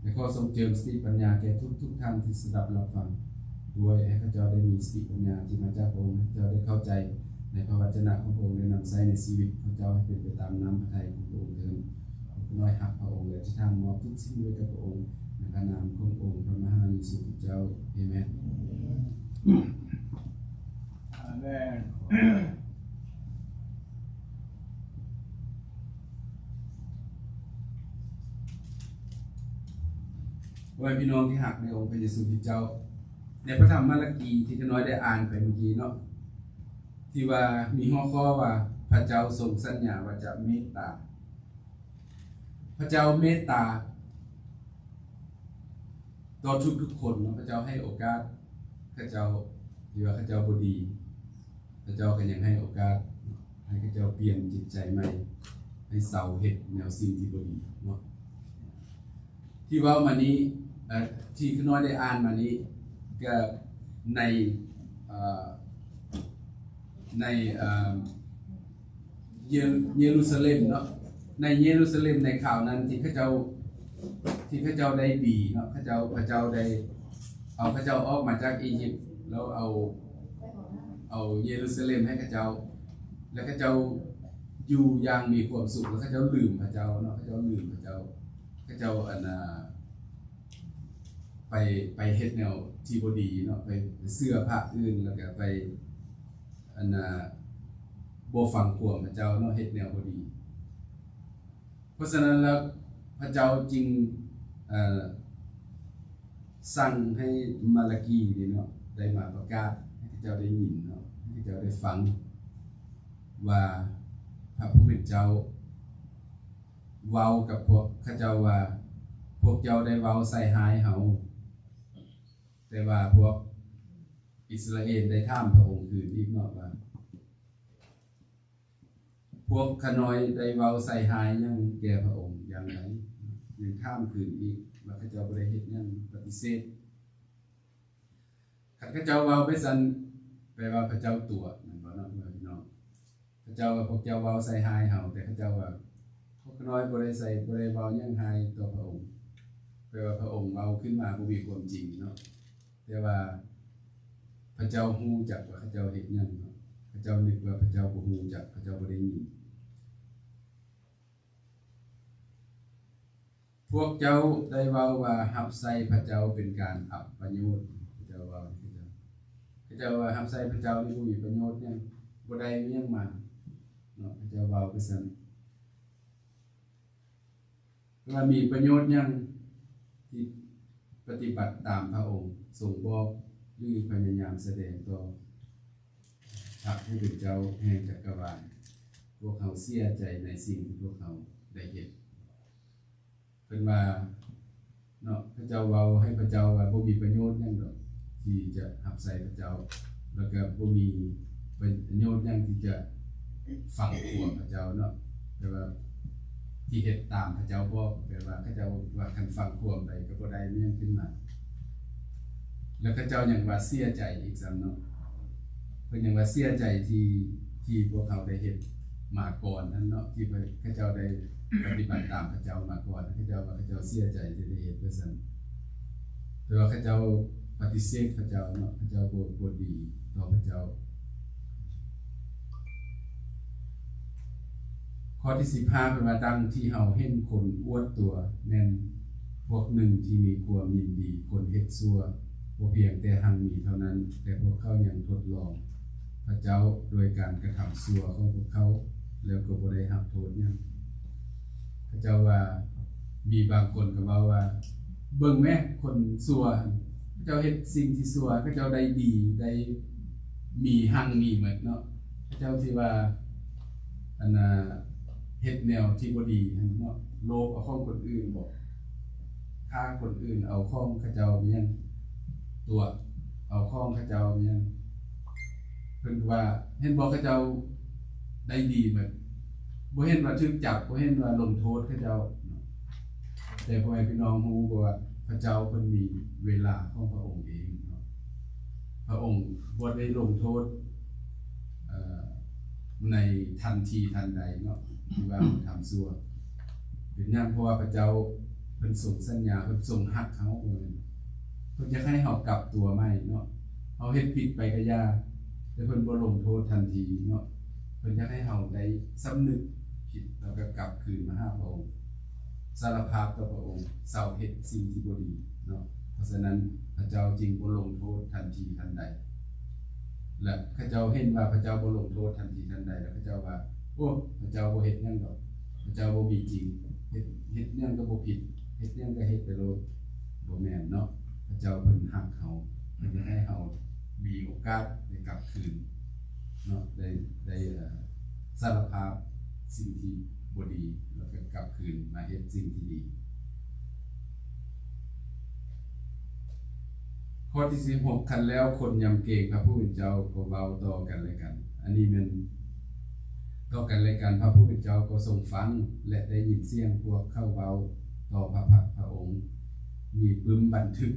ແລະ ຂໍຊົງເຈີມສະຕິປັນຍາແກ່ທຸກໆທ່ານທີ່ສະດັບຮັບຟັງດ້ວຍ. ໃຫ້ເຂົາເຈົ້າໄດ້ມີສະຕິປັນຍາທີ່ມາຈາກພະອົງ, ໃຫ້ເຂົາເຈົ້າໄດ້ເຂົ້າໃຈໃນພະວະຈະນະຂອງພະອົງ ແລະ ນຳໃຊ້ໃນຊີວິດເຂົາເຈົ້າໃຫ້ເປັນໄປຕາມນ້ຳພະໄທຂອງພະອົງເທີ້ນ. ຂ້ານ້ອຍຮັກພະອົງ ແລະ ອະທິຖານມອບທຸກສິ່ງໄວ້ກັບພະອົງ ໃນພະນາມຂອງອົງພະມະຫາເຢຊູຄຣິດເຈົ້າ. ເອແມນ. ອາແມນ. ໂອ້ຍ ພີ່ນ້ອງທີ່ຮັກໃນອົງພະເຢຊູຄຣິດເຈົ້າ, ໃນພະທຳມາລາກີທີ່ຂ້ານ້ອຍໄດ້ອ່ານໄປເມື່ອກີ້ເນາະ, ທີ່ວ່າມີຫົວຂໍ້ວ່າ ພະເຈົ້າຊົງສັນຍາວ່າຈະເມດຕາ. ພະເຈົ້າເມດຕາຕໍ່ທຸກໆຄົນເນາະ. ພະເຈົ້າໃຫ້ໂອກາດເຂົາເຈົ້າ ທີ່ວ່າເຂົາເຈົ້າບໍ່ດີ, ພະເຈົ້າກໍຍັງໃຫ້ໂອກາດໃຫ້ເຂົາເຈົ້າປ່ຽນຈິດໃຈໃໝ່, ໃຫ້ເຊົາເຮັດແນວສິ່ງທີ່ບໍ່ດີເນາະ. ທີ່ເວົ້າມານີ້ ເອີ ທີ່ຂ້ານ້ອຍໄດ້ອ່ານມານີ້ ກໍໃນ ເອີ ໃນ ເອີ ເຢ ເຢຣູຊາເລັມເນາະ, ໃນເຢຣູຊາເລັມໃນຄາວນັ້ນທີ່ເຂົາເຈົ້າ ທີ່ເຂົາເຈົ້າໄດ້ດີເນາະ, ເຂົາເຈົ້າ ພະເຈົ້າໄດ້ເອົາເຂົາເຈົ້າອອກມາຈາກອີຢິບ ແລ້ວເອົາ ເອົາເຢຣູຊາເລັມໃຫ້ເຂົາເຈົ້າ ແລ້ວເຂົາເຈົ້າຢູ່ຢ່າງມີຄວາມສຸກ ແລ້ວເຂົາເຈົ້າລືມພະເຈົ້າເນາະ, ເຂົາເຈົ້າລືມພະເຈົ້າ, ເຂົາເຈົ້າ ອັນນ່າ ໄປ ໄປເຮັດແນວທີ່ບໍ່ດີເນາະ, ໄປເຊື່ອພະອື່ນ ແລ້ວກໍໄປ ອັນນ່າ ບໍ່ຟັງຄວາມພະເຈົ້າເນາະ, ເຮັດແນວບໍ່ດີ. ເພາະສະນັ້ນແລ້ວ ພະເຈົ້າຈຶ່ງ ເອີ ສັ່ງໃຫ້ມາລາກີນີ້ເນາະ ໄດ້ມາປະກາດໃຫ້ເຂົາເຈົ້າໄດ້ຍິນເນາະ, ໃຫ້ເຂົາເຈົ້າໄດ້ຟັງວ່າ ພະຜູ້ເປັນເຈົ້າເວົ້າກັບພວກເຂົາເຈົ້າວ່າ ພວກເຈົ້າໄດ້ເວົ້າໃສ່ຮ້າຍເຮົາ. ແຕ່ວ່າພວກອິດສະຣາເອນໄດ້ຖາມພະອົງຄືນອີກເນາະວ່າ ພວກຂ້ານ້ອຍໄດ້ເວົ້າໃສ່ຮ້າຍຫຍັງແກ່ພະອົງຢ່າງໃດ? ຍັງຖາມຄືນອີກວ່າເຂົາເຈົ້າບໍ່ໄດ້ເຮັດຫຍັງ, ປະຕິເສດ. ຄັນເຂົາເຈົ້າເວົ້າໄປຊັ້ນ ແປວ່າພະເຈົ້າຕົວະ ແມ່ນບໍ່ເນາະ ພີ່ນ້ອງ? ເຂົາເຈົ້າວ່າ ພວກເຈົ້າເວົ້າໃສ່ຮ້າຍເຮົາ, ແຕ່ເຂົາເຈົ້າວ່າ ພວກຂ້ານ້ອຍບໍ່ໄດ້ໃສ່ ບໍ່ໄດ້ເວົ້າຫຍັງຮ້າຍຕໍ່ພະອົງ, ແປວ່າພະອົງເວົ້າຂຶ້ນມາບໍ່ມີຄວາມຈິງເນາະ. ແຕ່ວ່າພະເຈົ້າຮູ້ຈັກວ່າເຂົາເຈົ້າເຮັດຫຍັງເນາະ, ເຂົາເຈົ້ານຶກວ່າພະເຈົ້າບໍ່ຮູ້ຈັກ, ເຂົາເຈົ້າບໍ່ໄດ້ຍິນ. ພວກເຈົ້າໄດ້ເວົ້າວ່າຮັບໃຊ້ພະເຈົ້າເປັນການອັບປະໂຫຍດ, ເຂົາເຈົ້າເວົ້າ ເຂົາເຈົ້າ ເຂົາເຈົ້າວ່າຮັບໃຊ້ພະເຈົ້ານີ້ບໍ່ມີປະໂຫຍດຫຍັງ, ບໍ່ໄດ້ຫຍັງມາເນາະ, ເຂົາເຈົ້າເວົ້າໄປຊັ້ນ. ວ່າມີປະໂຫຍດຫຍັງທີ່ປະຕິບັດຕາມພະອົງຊົງບອກ ຫຼື ພະຍາຍາມສະແດງຕໍ່ພະຜູ້ເປັນເຈົ້າແຫ່ງຈັກກະວານ? ວກເຮົາເສຍໃຈໃນສິ່ງທີ່ພວກເຮົາໄດ້ເຮັດ. ເພິ່ນວ່າເນາະ ເຂົາເຈົ້າເວົ້າໃຫ້ພະເຈົ້າວ່າບໍ່ມີປະໂຫຍດຫຍັງດອກທີ່ຈະຮັບໃຊ້ພະເຈົ້າ ແລ້ວກໍບໍ່ມີປະໂຫຍດຫຍັງທີ່ຈະຟັງຄວາມພະເຈົ້າເນາະ ແຕ່ວ່າທີ່ເຮັດຕາມພະເຈົ້າບອກ ແປວ່າເຂົາເຈົ້າວ່າຄັນຟັງຄວາມໃດກໍບໍ່ໄດ້ແມ່ນຂຶ້ນມາ ແລ້ວເຂົາເຈົ້າຍັງວ່າເສຍໃຈອີກຊ້ຳເນາະ ເພິ່ນຍັງວ່າເສຍໃຈທີ່ ທີ່ພວກເຂົາໄດ້ເຮັດມາກ່ອນນັ້ນເນາະ ທີ່ເຂົາເຈົ້າໄດ້ປະຕິບັດຕາມພະເຈົ້າມາກ່ອນ ເຂົາເຈົ້າວ່າເຂົາເຈົ້າເສຍໃຈທີ່ໄດ້ເຮັດວ່າຊັ້ນ ແຕ່ວ່າເຂົາເຈົ້າປະຕິເສດພະເຈົ້າເນາະ ເຂົາເຈົ້າບໍ່ ບໍ່ດີຕໍ່ພະເຈົ້າ. ຂໍ້ທີສິບຫ້າ ເພິ່ນວ່າ ດັ່ງທີ່ເຮົາເຫັນຄົນອວດຕົວແມ່ນພວກໜຶ່ງທີ່ມີຄວາມຍິນດີຄົນເຮັດຊົ່ວ ບໍ່ພຽງແຕ່ຮັ່ງມີເທົ່ານັ້ນ, ແຕ່ພວກເຂົາຍັງທົດລອງພະເຈົ້າໂດຍການກະທຳຊົ່ວຂອງພວກເຂົາ ແລ້ວກໍບໍ່ໄດ້ຮັບໂທດຫຍັງ. ເຂົາເຈົ້າວ່າ ມີບາງຄົນກໍເວົ້າວ່າ ເບິ່ງແມ້ ຄົນຊົ່ວຫັ້ນ ເຂົາເຈົ້າເຮັດສິ່ງທີ່ຊົ່ວ ເຂົາເຈົ້າໄດ້ດີ ໄດ້ມີຮັ່ງມີໝົດເນາະ. ເຂົາເຈົ້າທີ່ວ່າ ອັນນ່າ ເຮັດແນວທີ່ບໍ່ດີຫັ້ນເນາະ ໂລບເອົາຂອງຄົນອື່ນບໍ ຂ້າຄົນອື່ນເອົາຂອງເຂົາເຈົ້າແມ່ນ ຕົວະເອົາຂອງເຂົາເຈົ້າແມ່ນ ເພິ່ນວ່າ ເຫັນບໍ່ ເຂົາເຈົ້າໄດ້ດີໝົດ ບໍ່ເຫັນວ່າຖືກຈັບ ບໍ່ເຫັນວ່າລົງໂທດເຂົາເຈົ້າເນາະ. ແຕ່ພໍ່ແມ່ພີ່ນ້ອງຮູ້ບໍ່ວ່າ ພະເຈົ້າເພິ່ນມີເວລາຂອງພະອົງເອງເນາະ ພະອົງບໍ່ໄດ້ລົງໂທດ ເອີ ໃນທັນທີທັນໃດເນາະ ທີ່ວ່າເຮົາທຳຊົ່ວ. ເປັນຫຍັງ? ເພາະວ່າພະເຈົ້າເພິ່ນຊົງສັນຍາ ເພິ່ນຊົງຮັກເຮົາ ເພິ່ນຢາກໃຫ້ເຮົາກັບຕົວໃໝ່ເນາະ. ເຮົາເຮັດຜິດໄປກະຢ່າ ແຕ່ເພິ່ນບໍ່ລົງໂທດທັນທີເນາະ ເພິ່ນຢາກໃຫ້ເຮົາໄດ້ສຳນຶກຜິດ ແລ້ວກໍກັບຄືນມາຫາພະອົງ ສາລະພາບຕໍ່ພະອົງ ເຊົາເຮັດສິ່ງທີ່ບໍ່ດີເນາະ. ເພາະສະນັ້ນ ພະເຈົ້າຈຶ່ງບໍ່ລົງໂທດທັນທີທັນໃດ ແລະ ເຂົາເຈົ້າເຫັນວ່າພະເຈົ້າບໍ່ລົງໂທດທັນທີທັນໃດ ແລ້ວເຂົາເຈົ້າວ່າ ໂອ້ ພະເຈົ້າບໍ່ເຮັດຫຍັງດອກ ພະເຈົ້າບໍ່ມີຈິງ ເຮັດ ເຮັດຫຍັງກໍບໍ່ຜິດ ເຮັດຫຍັງກໍເຮັດໄປໂລດ. ບໍ່ແມ່ນເນາະ ພະເຈົ້າເພິ່ນຮັກເຮົາ ເພິ່ນຢາກໃຫ້ເຮົາມີໂອກາດໄດ້ກັບຄືນເນາະ ໄດ້ ໄດ້ ເອີ ສາລະພາບສິ່ງທີ່ບໍ່ດີ ແລ້ວກໍກັບຄືນມາເຮັດສິ່ງທີ່ດີ. ຂໍ້ທີສິບຫົກ ຄັນແລ້ວຄົນຍຳເກງພະຜູ້ເປັນເຈົ້າກໍເວົ້າຕໍ່ກັນແລະກັນ ອັນນີ້ແມ່ນຕໍ່ກັນແລະກັນ ພະຜູ້ເປັນເຈົ້າກໍຊົງຟັງ ແລະ ໄດ້ຍິນສຽງພວກເຂົາເວົ້າຕໍ່ພະພັກພະອົງ ມີປຶ້ມບັນທຶກ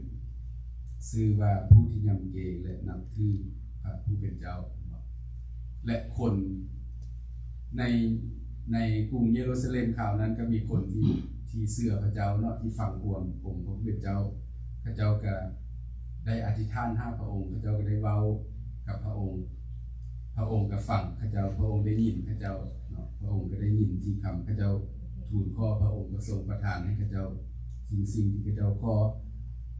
ຊື່ວ່າ ຜູ້ທີ່ຍຳເກງ ແລະ ນັບຖືພະຜູ້ເປັນເຈົ້າ ແລະ ຄົນໃນ ໃນກຸງເຢຣູຊາເລັມຄາວນັ້ນ ກໍມີຄົນທີ່ ທີ່ເຊື່ອພະເຈົ້າເນາະ ທີ່ຟັງຄວາມອົງພະຜູ້ເປັນເຈົ້າ ເຂົາເຈົ້າກໍໄດ້ອະທິຖານຫາພະອົງ ເຂົາເຈົ້າກໍໄດ້ເວົ້າກັບພະອົງ ພະອົງກໍຟັງເຂົາເຈົ້າ ພະອົງໄດ້ຍິນເຂົາເຈົ້າເນາະ ພະອົງກໍໄດ້ຍິນຖ້ອຍຄຳເຂົາເຈົ້າ ທູນຂໍພະອົງກໍຊົງປະທານໃຫ້ເຂົາເຈົ້າສິ່ງ ສິ່ງທີ່ເຂົາເຈົ້າຂໍ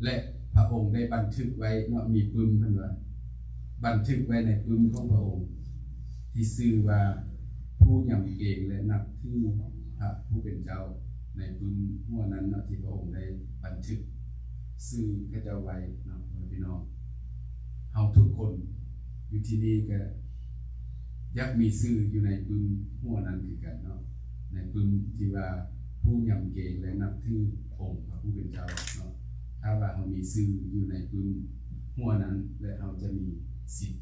ແລະ ພະອົງໄດ້ບັນທຶກໄວ້ເນາະ ມີປຶ້ມ ເພິ່ນວ່າ ບັນທຶກໄວ້ໃນປຶ້ມຂອງພະອົງ ທີ່ຊື່ວ່າ ຜູ້ຍຳເກງ ແລະ ນັບຖືພະຜູ້ເປັນເຈົ້າ ໃນປຶ້ມຫົວນັ້ນເນາະ ທີ່ພະອົງໄດ້ບັນທຶກຊື່ເຂົາເຈົ້າໄວ້ເນາະ ພໍ່ແມ່ພີ່ນ້ອງ. ເຮົາທຸກຄົນຢູ່ທີ່ນີ້ກໍຢາກມີຊື່ຢູ່ໃນປຶ້ມຫົວນັ້ນຄືກັນເນາະ ໃນປຶ້ມທີ່ວ່າ ຜູ້ຍຳເກງ ແລະ ນັບຖືອົງພະຜູ້ເປັນເຈົ້າເນາະ. ຖ້າວ່າເຮົາມີຊື່ຢູ່ໃນປຶ້ມຫົວນັ້ນ ແລະ ເຮົາຈະມີສິດ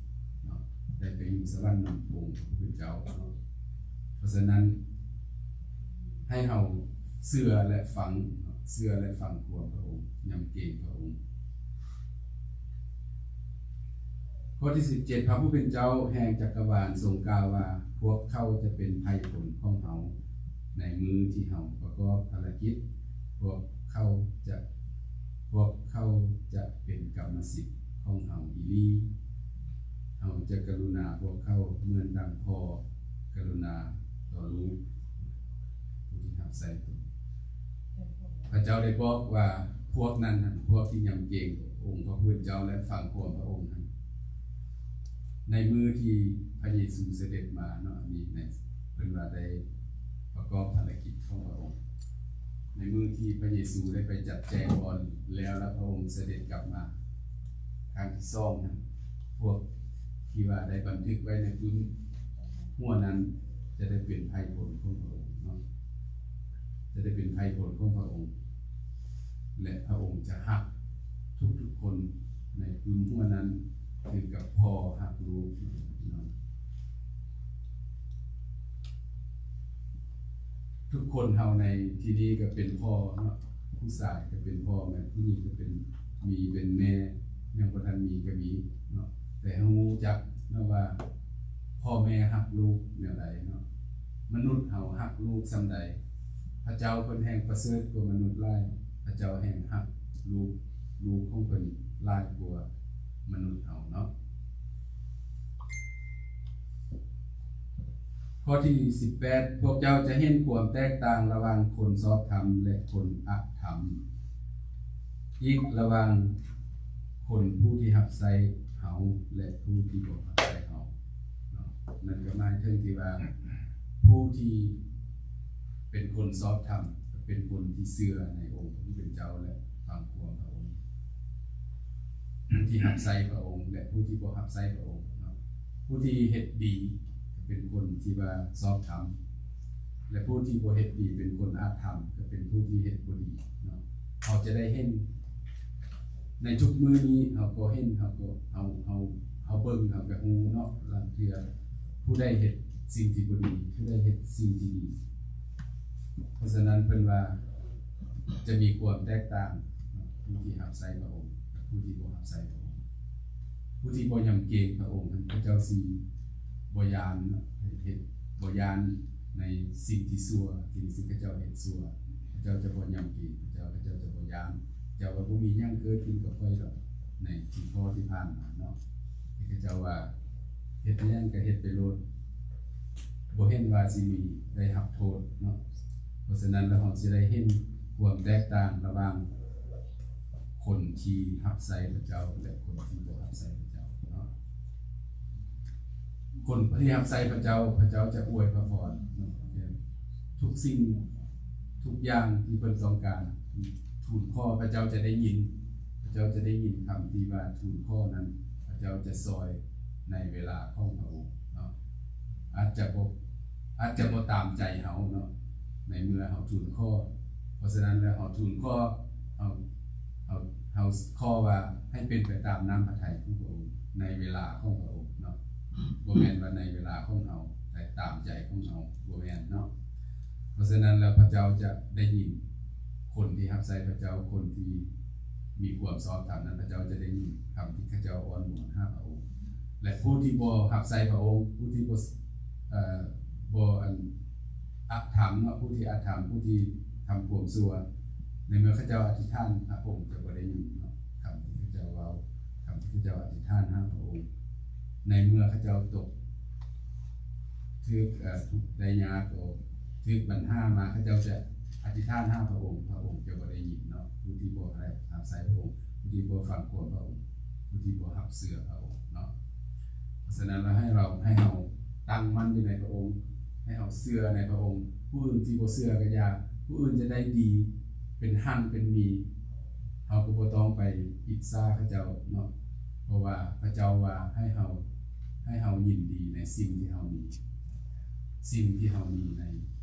ເນາະ ໄດ້ໄປຢູ່ສະຫວັນນຳອົງພະຜູ້ເປັນເຈົ້າເນາະ. ເພາະສະນັ້ນ ໃຫ້ເຮົາເຊື່ອ ແລະ ຟັງເນາະ ເຊື່ອ ແລະ ຟັງຄວາມພະອົງ ຍຳເກງພະອົງ. ຂໍ້ທີສິບເຈັດ ພະຜູ້ເປັນເຈົ້າແຫ່ງຈັກກະວານຊົງກ່າວວ່າ ພວກເຂົາຈະເປັນໄພພົນຂອງເຮົາ ໃນມື້ທີ່ເຮົາປະກອບພາລະກິດ ພວກເຂົາຈະ ພວກເຂົາຈະເປັນກຳມະສິດຂອງເຮົາອີ່ຫຼີ. ເຮົາຈະກະລຸນາພວກເຂົາເໝືອນດັ່ງພໍ່ກະລຸນາຕໍ່ລູກຜູ້ທີ່ຮັບໃຊ້ຕົນ. ພະເຈົ້າໄດ້ບອກວ່າ ພວກນັ້ນຫັ້ນ ພວກທີ່ຍຳເກງອົງພະຜູ້ເປັນເຈົ້າ ແລະ ຟັງຄວາມພະອົງຫັ້ນ ໃນມື້ທີ່ພະເຢຊູສະເດັດມາເນາະ ອັນນີ້ໃນ ເພິ່ນວ່າໄດ້ປະກອບພາລະກິດຂອງພະອົງ ໃນມື້ທີ່ພະເຢຊູໄດ້ໄປຈັດແຈງບ່ອນແລ້ວ ແລ້ວພະອົງສະເດັດກັບມາຄັ້ງທີສອງນັ້ນ ພວກທີ່ວ່າໄດ້ບັນທຶກໄວ້ໃນປຶ້ມຫົວນັ້ນ ຈະໄດ້ ເປັນໄພພົນຂອງພະອົງເນາະ, ຈະໄດ້ເປັນໄພພົນຂອງພະອົງ ແລະ ພະອົງຈະຮັກທຸກໆຄົນໃນກຸ່ມຫົວນັ້ນ ຄືກັບພໍ່ຮັກລູກເນາະ. ທຸກຄົນເຮົາໃນທີ່ນີ້ກໍເປັນພໍ່ເນາະ, ຜູ້ຊາຍກໍເປັນພໍ່, ແມ່ນຜູ້ຍິງກໍເປັນ ມີເປັນແມ່, ຍັງບໍ່ທັນມີກໍມີເນາະ. ແຕ່ເຮົາຮູ້ຈັກເນາະວ່າ ພໍ່ແມ່ຮັກລູກແນວໃດເນາະ, ມະນຸດເຮົາຮັກລູກສ່ຳໃດ. ພະເຈົ້າເພິ່ນແຮ່ງປະເສີດກວ່າມະນຸດຫຼາຍ, ພະເຈົ້າແຮ່ງຮັກລູກ, ລູກຂອງເພິ່ນຫຼາຍກວ່າມະນຸດເຮົາເນາະ. ຂໍ້ທີສິບແປດ ພວກເຈົ້າຈະເຫັນຄວາມແຕກຕ່າງລະຫວ່າງຄົນຊອບທຳ ແລະ ຄົນອະທຳ, ອີກລະຫວ່າງຄົນຜູ້ທີ່ຮັບໃຊ້ເຮົາ ແລະ ຜູ້ທີ່ບໍ່ຮັບໃຊ້ເຮົາເນາະ. ນັ້ນກໍໝາຍເຖິງທີ່ວ່າ ຜູ້ທີ່ເປັນຄົນຊອບທຳ ເປັນຄົນທີ່ເຊື່ອໃນອົງພະຜູ້ເປັນເຈົ້າ ແລະ ຟັງຄວາມພະອົງ, ຜູ້ທີ່ຮັບໃຊ້ພະອົງ ແລະ ຜູ້ທີ່ບໍ່ຮັບໃຊ້ພະອົງເນາະ. ຜູ້ທີ່ເຮັດດີ ເປັນຄົນທີ່ວ່າຊອບທຳ ແລະ ຜູ້ທີ່ບໍ່ເຮັດດີເປັນຄົນອະທຳ, ກໍເປັນຜູ້ທີ່ເຮັດບໍ່ດີເນາະ. ເຮົາຈະໄດ້ເຫັນໃນທຸກມື້ນີ້, ເຮົາກໍເຫັນ, ເຮົາກໍ, ເຮົາ, ເຮົາ, ເຮົາເບິ່ງ, ເຮົາກໍຮູ້ເນາະ, ລາງເທື່ອຜູ້ໃດເຮັດສິ່ງທີ່ບໍ່ດີ, ຜູ້ໃດເຮັດສິ່ງທີ່ດີ. ເພາະສະນັ້ນເພິ່ນວ່າ ຈະມີຄວາມແຕກຕ່າງເນາະ, ຜູ້ທີ່ຮັບໃຊ້ພະອົງ ກັບຜູ້ທີ່ບໍ່ຮັບໃຊ້ພະອົງ. ຜູ້ທີ່ບໍ່ຍຳເກງພະອົງນັ້ນ ເຂົາເຈົ້າຊິບໍ່ຢ້ານເນາະ, ເຮັດ ເຮັດບໍ່ຢ້ານໃນສິ່ງທີ່ຊົ່ວ, ສິ່ງທີ່ເຂົາເຈົ້າເຮັດຊົ່ວ, ເຂົາເຈົ້າຈະບໍ່ຍຳເກງພະເຈົ້າ, ເຂົາເຈົ້າຈະບໍ່ຢ້ານ. ເຈົ້າວ່າ ບໍ່ມີຫຍັງເກີດຂຶ້ນກັບຂ້ອຍດອກ, ໃນທີ່ຂໍ້ທີ່ຜ່ານມາເນາະ, ທີ່ເຂົາເຈົ້າວ່າ ເຮັດຫຍັງກໍເຮັດໄປໂລດ, ບໍ່ເຫັນວ່າຊິມີໄດ້ຮັບໂທດເນາະ. ເພາະສະນັ້ນແລ້ວ ເຮົາຊິໄດ້ເຫັນຄວາມແຕກຕ່າງລະຫວ່າງຄົນທີ່ຮັບໃຊ້ພະເຈົ້າ ແລະ ຄົນທີ່ບໍ່ຮັບໃຊ້ພະເຈົ້າເນາະ. ຄົນທີ່ຮັບໃຊ້ພະເຈົ້າ, ພະເຈົ້າຈະອວຍພະພອນເນາະ, ທຸກສິ່ງທຸກຢ່າງທີ່ເພິ່ນຕ້ອງການ, ທູນຂໍພະເຈົ້າຈະໄດ້ຍິນ, ພະເຈົ້າຈະໄດ້ຍິນຄຳທີ່ວ່າທູນຂໍນັ້ນ, ພະເຈົ້າຈະຊ່ອຍໃນເວລາຂອງພະອົງເນາະ. ອາດຈະບໍ່, ອາດຈະບໍ່ຕາມໃຈເຮົາເນາະ ໃນເມື່ອເຮົາທູນຂໍ. ເພາະສະນັ້ນແລ້ວ ເຮົາທູນຂໍ, ເຮົາ, ເຮົາ, ເຮົາຂໍວ່າໃຫ້ເປັນໄປຕາມນ້ຳພະໄທຂອງພະອົງ ໃນເວລາຂອງພະອົງເນາະ, ບໍ່ແມ່ນວ່າໃນເວລາຂອງເຮົາ ແຕ່ຕາມໃຈຂອງເຮົາ, ບໍ່ແມ່ນເນາະ. ເພາະສະນັ້ນແລ້ວ ພະເຈົ້າຈະໄດ້ຍິນ, ຄົນທີ່ຮັບໃຊ້ພະເຈົ້າ, ຄົນທີ່ມີຄວາມຊອບທຳນັ້ນ, ພະເຈົ້າຈະໄດ້ຍິນຄຳທີ່ເຂົາເຈົ້າອ້ອນວອນຫາພະອົງ. ແລະ ຜູ້ທີ່ບໍ່ຮັບໃຊ້ພະອົງ, ຜູ້ທີ່ບໍ່, ເອີ, ບໍ່, ອັນ, ອະທຳເນາະ, ຜູ້ທີ່ອະທຳ, ຜູ້ທີ່ທຳຄວາມຊົ່ວ, ໃນເມື່ອເຂົາເຈົ້າອະທິຖານ, ພະອົງຈະບໍ່ໄດ້ຍິນເນາະ, ຄຳທີ່ເຂົາເຈົ້າເວົ້າ, ຄຳທີ່ເຂົາເຈົ້າອະທິຖານຫາພະອົງ, ໃນເມື່ອເຂົາເຈົ້າຕົກ ຖືກ, ເອີ, ທຸກໄດ້ຍາກ, ໂອ, ຖືກບັນຫາມາ, ເຂົາເຈົ້າຈະອະທິຖານຫາພະອົງ, ພະອົງຈະບໍ່ໄດ້ຍິນເນາະ. ຜູ້ທີ່ບໍ່ຮັບ, ຮັບໃຊ້ພະອົງ, ຜູ້ທີ່ບໍ່ຟັງຄວາມພະອົງ, ຜູ້ທີ່ບໍ່ຮັບເຊື່ອພະອົງເນາະ. ເພາະສະນັ້ນແລ້ວ ໃຫ້ເຮົາ, ໃຫ້ເຮົາຕັ້ງໝັ້ນຢູ່ໃນພະອົງ, ໃຫ້ເຮົາເຊື່ອໃນພະອົງ. ຜູ້ອື່ນທີ່ບໍ່ເຊື່ອກໍຢ່າ, ຜູ້ອື່ນຈະໄດ້ດີ, ເປັນຮັ່ງເປັນມີ, ເຮົາກໍບໍ່ຕ້ອງໄປອິດສາເຂົາເຈົ້າເນາະ, ເພາະວ່າພະເຈົ້າວ່າໃຫ້ເຮົາ, ໃຫ້ເຮົາຍິນດີໃນສິ່ງທີ່ເຮົາມີ. ສິ່ງທີ່ເຮົາມີໃນ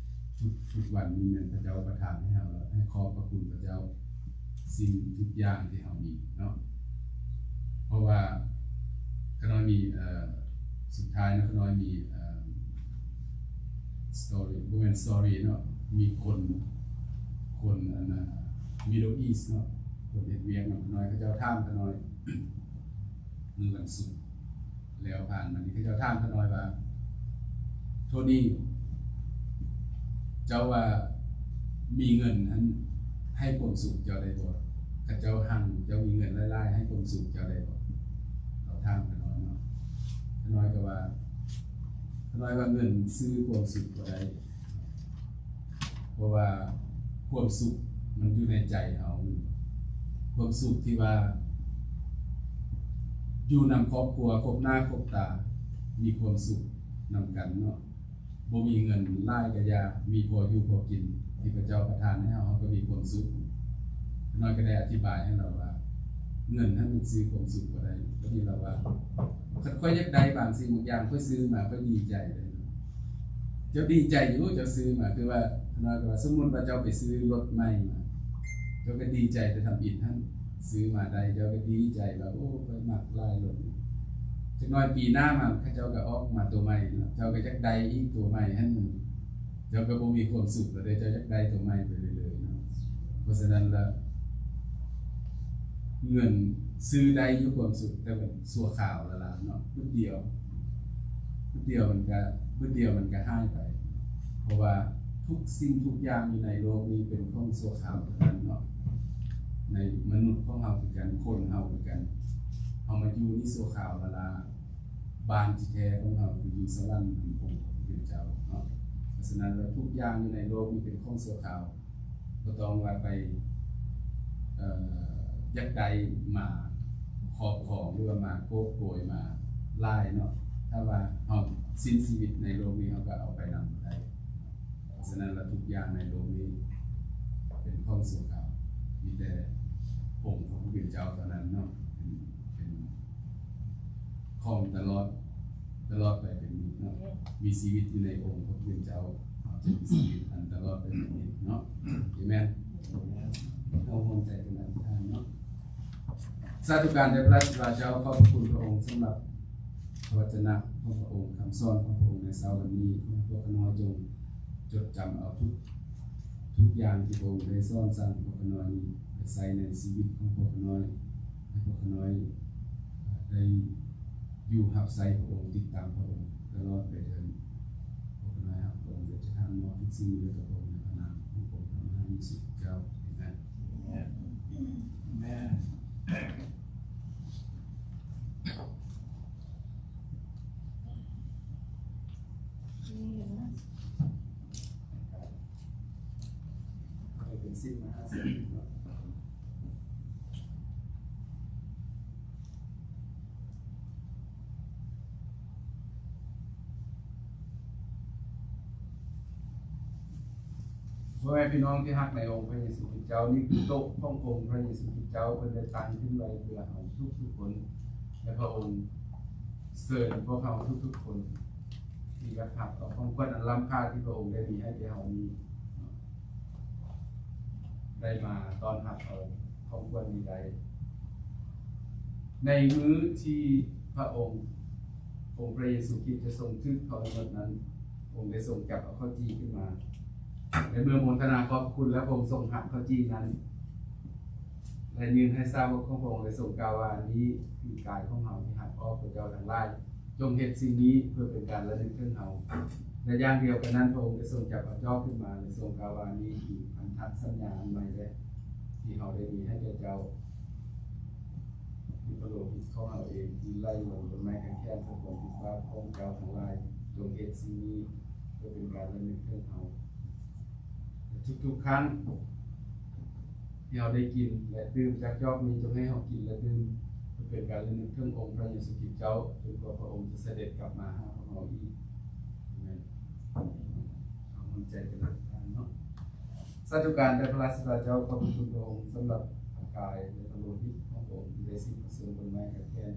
ທຸກ, ທຸກວັນນີ້ແມ່ນພະເຈົ້າປະທານໃຫ້ເຮົາແລ້ວ, ໃຫ້ຂອບພະຄຸນພະເຈົ້າ, ສິ່ງທຸກຢ່າງທີ່ເຮົາມີເນາະ. ເພາະວ່າຂ້ານ້ອຍມີ, ເອີ, ສຸດທ້າຍເນາະ, ຂ້ານ້ອຍມີ, ເອີ, story, ບໍ່ແມ່ນ story ເນາະ, ມີຄົນ, ຄົນ ອັນນ່າ, Middle East ເນາະ, ຄົນເຮັດວຽກນຳຂ້ານ້ອຍ, ເຂົາເຈົ້າຖາມຂ້ານ້ອຍ ມື້ວັນສຸກແລ້ວຜ່ານມານີ້ ເຂົາເຈົ້າຖາມຂ້ານ້ອຍວ່າ ໂທນີ, ເຈົ້າວ່າມີເງິນຫັ້ນໃຫ້ຄວາມສຸກເຈົ້າໄດ້ບໍ່? ຄັນເຈົ້າຮັ່ງ, ເຈົ້າມີເງິນຫຼາຍໆ ໃຫ້ຄວາມສຸກເຈົ້າໄດ້ບໍ່? ເຂົາຖາມຂ້ານ້ອຍເນາະ. ຂ້ານ້ອຍກໍວ່າ, ຂ້ານ້ອຍວ່າເງິນຊື້ຄວາມສຸກບໍ່ໄດ້. ເພາະວ່າຄວາມສຸກມັນຢູ່ໃນໃຈເຮົາ, ຄວາມສຸກທີ່ວ່າຢູ່ນຳຄອບຄົວ ຄົບໜ້າຄົບຕາ, ມີຄວາມສຸກນຳກັນເນາະ. ບໍ່ມີເງິນຫຼາຍກໍຢ່າ, ມີພໍຢູ່ພໍກິນທີ່ພະເຈົ້າປະທານໃຫ້ເຮົາ, ເຮົາກໍມີຄວາມສຸກ. ຂ້ານ້ອຍກໍໄດ້ອະທິບາຍໃຫ້ລາວວ່າ ເງິນຫັ້ນມັນຊື້ຄວາມສຸກບໍ່ໄດ້. ກໍມີລາວວ່າ ຄັນຂ້ອຍຢາກໄດ້ບາງສິ່ງບາງຢ່າງ, ຂ້ອຍຊື້ມາ, ຂ້ອຍດີໃຈເລີຍ. ເຈົ້າດີໃຈຢູ່ ເຈົ້າຊື້ມາ ຄືວ່າ ຂ້ານ້ອຍກໍວ່າ ສົມມຸດວ່າເຈົ້າໄປຊື້ລົດໃໝ່ມາ ເຈົ້າກໍດີໃຈແຕ່ທຳອິດຫັ້ນ ຊື້ມາໄດ້ ເຈົ້າກໍດີໃຈວ່າ ໂອ້ ຂ້ອຍມັກຫຼາຍລົດນີ້. ຈັກໜ້ອຍປີໜ້າມາ ເຂົາເຈົ້າກໍອອກມາຕົວໃໝ່ເນາະ ເຈົ້າກໍຢາກໄດ້ອີກຕົວໃໝ່ຫັ້ນ ເຈົ້າກໍບໍ່ມີຄວາມສຸກແລ້ວເດ້ ເຈົ້າຢາກໄດ້ຕົວໃໝ່ໄປເລື້ອຍໆເນາະ. ເພາະສະນັ້ນລະ ເງິນຊື້ໄດ້ຢູ່ຄວາມສຸກ ແຕ່ມັນຊົ່ວຄາວລະລະເນາະ ບຶດດຽວ ບຶດດຽວມັນກະ ບຶດດຽວມັນກະຫາຍໄປ ເພາະວ່າທຸກສິ່ງທຸກຢ່າງຢູ່ໃນໂລກນີ້ເປັນຂອງຊົ່ວຄາວທັງນັ້ນເນາະ. ໃນມະນຸດຂອງເຮົາຄືກັນ ຄົນເຮົາຄືກັນ ເຮົາມາຢູ່ນີ້ຊົ່ວຄາວລະລະ ບ້ານທີ່ແທ້ຂອງເຮົາຄືຢູ່ສະຫວັນນຳອົງພະຜູ້ເປັນເຈົ້າເນາະ. ເພາະສະນັ້ນລະ ທຸກຢ່າງຢູ່ໃນໂລກນີ້ເປັນຂອງຊົ່ວຄາວ ບໍ່ຕ້ອງວ່າໄປ ເອີ ຢາກໄດ້ມາຄອບຄອງ ຫຼືວ່າມາໂກບໂກຍມາຫຼາຍເນາະ ຖ້າວ່າເຮົາສິ້ນຊີວິດໃນໂລກນີ້ ເຮົາກໍເອົາໄປນຳບໍ່ໄດ້. ເພາະສະນັ້ນລະ ທຸກຢ່າງໃນໂລກນີ້ເປັນຂອງຊົ່ວຄາວ ມີແຕ່ອົງພະຜູ້ເປັນເຈົ້າເທົ່ານັ້ນເນາະ ເປັນ ເປັນຂອງຕະຫຼອດ ຕະຫຼອດໄປເປັນນິດເນາະ ມີຊີວິດຢູ່ໃນອົງພະຜູ້ເປັນເຈົ້າ ເຮົາຈະມີຊີວິດອັນຕະຫຼອດໄປເປັນນິດເນາະ. ເອເມນ. ເຮົາຮ່ວມໃຈກັນອະທິຖານເນາະ. ສາທຸການແດ່ພະລາຊາເຈົ້າ ຂອບພະຄຸນພະອົງສຳລັບພະວັດຈະນະຂອງພະອົງ ຄຳສອນຂອງພະອົງໃນເຊົ້າວັນນີ້. ຂໍໃຫ້ພວກຂ້ານ້ອຍຈົ່ງຈົດຈຳເອົາທຸກ ທຸກຢ່າງທີ່ພະອົງໄດ້ສອນສັ່ງພວກຂ້ານ້ອຍນີ້ ໄປໃຊ້ໃນຊີວິດຂອງພວກຂ້ານ້ອຍ ໃຫ້ພວກຂ້ານ້ອຍໄດ້ ຢູ່ຮັບໃຊ້ພະອົງ ຕິດຕາມພະອົງຕະຫຼອດໄປເທີ້ນ. ພວກຂ້ານ້ອຍຮັກພະອົງ ແລະ ຈະຖານມອບທຸກສິ່ງໃຫ້ກັບພະອົງ ໃນພະນາມຂອງພະອົງພະມະຫາເຢຊູເຈົ້າ. ເອເມນ. ເອເມນ. ເປັນສິນມະຫາເສດ. ພໍ່ແມ່ພີ່ນ້ອງທີ່ຮັກໃນອົງພະເຢຊູຄຣິດເຈົ້າ, ນີ້ຄືໂຕະຂອງອົງພະເຢຊູຄຣິດເຈົ້າ, ເພິ່ນໄດ້ຕັ້ງຂຶ້ນໄວ້ເພື່ອເຮົາທຸກໆຄົນ ແລະ ພະອົງເຊີນພວກເຮົາທຸກໆຄົນທີ່ຢາກຮັບເອົາຂອງຂວັນອັນລ້ຳຄ່າທີ່ພະອົງໄດ້ມີໃຫ້ແກ່ເຮົານີ້ ໄດ້ມາຕ້ອນຮັບເອົາຂອງຂວັນນີ້ໄດ້. ໃນມື້ທີ່ພະອົງ ອົງພະເຢຊູຄຣິດຈະຊົງຖືກທໍລະມາດນັ້ນ, ພະອົງໄດ້ຊົງຈັບເອົາເຂົ້າຈີ່ຂຶ້ນມາ ແລະ ເມື່ອໂມທະນາຂອບພະຄຸນແລ້ວ, ພະອົງຊົງຫັກເຂົ້າຈີ່ນັ້ນ ແລະ ຍື່ນໃຫ້ສາວົກຂອງພະອົງ ແລະ ຊົງກ່າວວ່າ, ນີ້ຄືກາຍຂອງເຮົາທີ່ຫັກອອກເພື່ອເຈົ້າທັງຫຼາຍ. ຈົ່ງເຮັດສິ່ງນີ້ເພື່ອເປັນການລະນຶກເຖິງເຮົາ. ແລະ ຢ່າງດຽວກັນນັ້ນ, ພະອົງໄດ້ຊົງຈັບເອົາຈອກຂຶ້ນມາ ແລະ ຊົງກ່າວວ່າ, ນີ້ຄືພັນທະສັນຍາອັນໃໝ່ແລະ ທີ່ເຮົາໄດ້ມີໃຫ້ແກ່ເຈົ້າ ຄືພະໂລຫິດຂອງເຮົາເອງ ທີ່ໄຫຼລົງບົນໄມ້ກາງແຂນ ເພື່ອຄວາມຜິດບາບຂອງເຈົ້າທັງຫຼາຍ. ຈົ່ງເຮັດສິ່ງນີ້ເພື່ອເປັນການລະນຶກເຖິງເຮົາ. ແລະ ທຸກໆຄັ້ງທີ່ເຮົາໄດ້ກິນ ແລະ ດື່ມຈາກຈອກນີ້, ຈົ່ງໃຫ້ເຮົາກິນ ແລະ ດື່ມ ເພື່ອເປັນການລະນຶກເຖິງອົງພະເຢຊູຄຣິດເຈົ້າ ຈົນກວ່າພະອົງຈະສະເດັດກັບມາຫາພວກເຮົາອີກ. ອາເມນ. ເຮົາຮ່ວມໃຈກັນອະທິຖານເນາະ. ສາທຸການແດ່ພະລາຊາເຈົ້າ, ຂອບພະຄຸນພະອົງສຳລັບພະກາຍ ແລະ ພະໂລຫິດຂອງພະອົງ ທີ່ໄດ້ສິ້ນພະຊົນບົນໄມ້ກາງແຂນ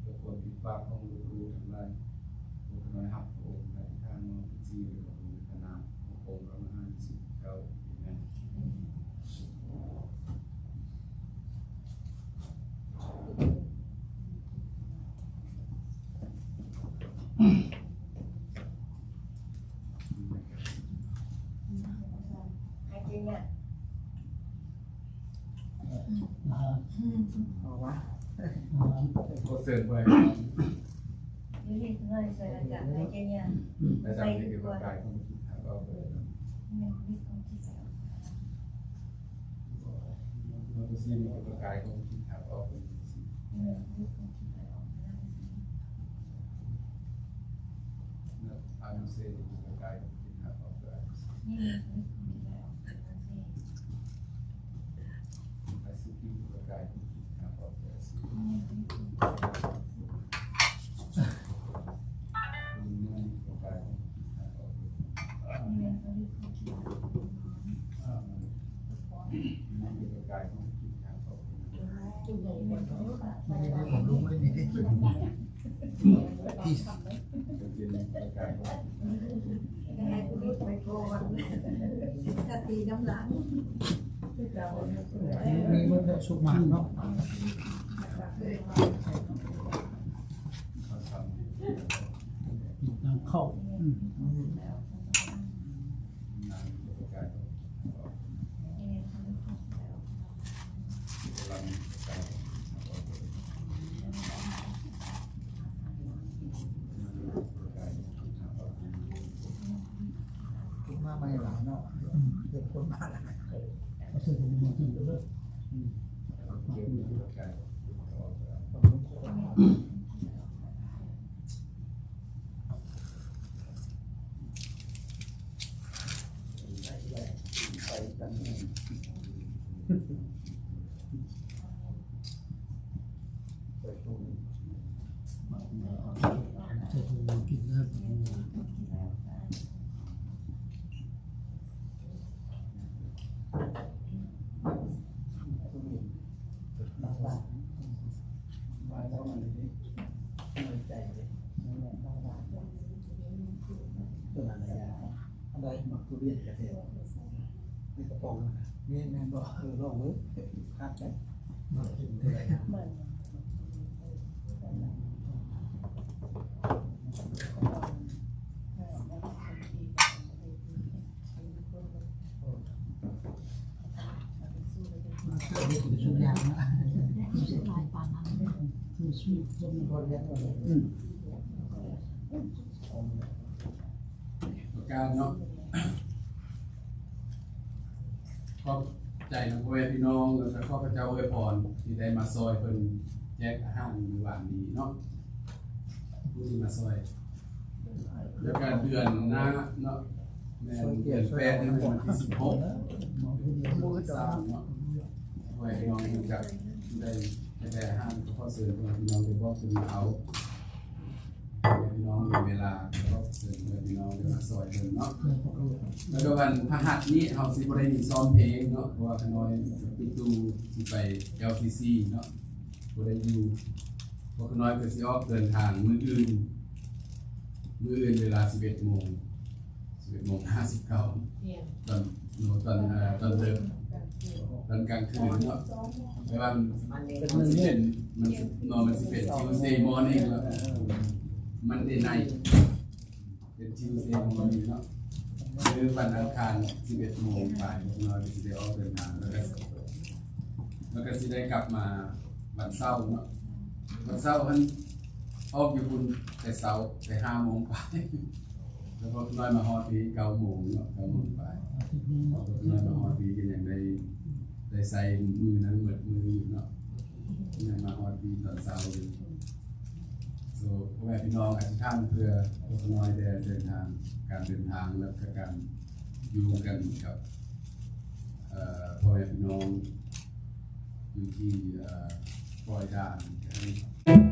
ເພື່ອຄວາມຜິດບາບຂອງລູກໆທັງຫຼາຍ. ພວກຂ້ານ້ອຍຮັບພະອົງ ແລະ ອະທິຖານມອບທຸກສິ່ງໃຫ້ກັບພະອົງ ໃນພະນາມຂອງອົງພະມະຫາເຢຊູເຈົ້າ. ເອເມນ. ເອົາວະ ຂໍເຊີນໄວ້ Peace. ກະຕີນ້ຳຫຼັງຄືເກົ່າ. ມີໝົດແລ້ວ ສຸກມາກເນາະ ນຳເຂົ້າ ອືມ. ຄົນມາໃໝ່ຫຼາຍເນາະ ອືມ ເຮັດຄົນມາຫຼາຍ ອືມ. ອັນໃດມັກທຸລຽນກະແທ ໃນກະປ໋ອງນະ ແມ່ນ ແມ່ນບໍ່? ເອີ ລອງເບິ່ງ ຄັກເດ້. ປະກາດເນາະ ຂອບໃຈນຳພໍ່ແມ່ພີ່ນ້ອງ ແລ້ວກະຂໍພະເຈົ້າອວຍພອນທີ່ໄດ້ມາຊ່ອຍເພິ່ນແຈກອາຫານມື້ວານນີ້ເນາະ ຜູ້ທີ່ມາຊ່ອຍ. ແລ້ວກະເດືອນໜ້າເນາະ ແມ່ນເດືອນແປດນີ້ ແມ່ນວັນທີສິບຫົກ ສາມເນາະ ໃຫ້ພີ່ນ້ອງຮູ້ຈັກ ໄດ້ ໄດ້ອາຫານ ກໍຂໍເຊີນພີ່ນ້ອງໄດ້ບອກເພິ່ນມາເອົາ ໃຫ້ພີ່ນ້ອງມີເວລາ ກໍຂໍເຊີນພີ່ນ້ອງໄດ້ມາຊ່ອຍເພິ່ນເນາະ. ແລ້ວກະວັນພະຫັດນີ້ເຮົາຊິບໍ່ໄດ້ມີຊ້ອມເພງເນາະ ເພາະວ່າຂ້ານ້ອຍຈະປິດຕູ້ຊິໄປແອວຊີຊີເນາະ ບໍ່ໄດ້ຢູ່ ພວກຂ້ານ້ອຍກໍຊິອອກເດີນທາງມື້ອື່ນ ມື້ອື່ນເວລາສິບເອັດໂມງ ສິບເອັດໂມງຫ້າສິບເກົ້າ ຕອນ ຕອນ ເອີ ຕອນເດິກ ຕອນກາງຄືນເນາະ ແປວ່າມັນຊິເປັນ ມັນຊິ ເນາະ ມັນຊິເປັນ Tuesday morning ເນາະ Monday night ເປັນ Tuesday morning ເນາະ ຄືວັນອັງຄານ ສິບເອັດໂມງປາຍ ພວກເຮົາກໍຊິໄດ້ອອກເດີນທາງ ແລ້ວກໍ ແລ້ວກໍຊິໄດ້ກັບມາວັນເສົາເນາະ ວັນເສົາຫັ້ນອອກຢູ່ພຸ້ນແຕ່ເຊົ້າ ແຕ່ຫ້າໂມງປາຍ ແລ້ວພວກນ້ອຍມາຮອດທີ່ເກົ້າໂມງເນາະ ເກົ້າໂມງປາຍ ພວກນ້ອຍມາຮອດທີ່ກໍຍັງໄດ້ ໄດ້ໃຊ້ມື້ນັ້ນໝົດມື້ຢູ່ເນາະ ຍັງມາຮອດທີ່ຕອນເຊົ້າຢູ່. ໂຊ ພໍ່ແມ່ພີ່ນ້ອງ ອະທິຖານເພື່ອພວກນ້ອຍແດ່ເດີນທາງ ການເດີນທາງ ແລະກະການຢູ່ກັນກັບ ເອີ ພໍ່ແມ່ພີ່ນ້ອງຢູ່ທີ່ ເອີ ປ່ອຍດ່ານ.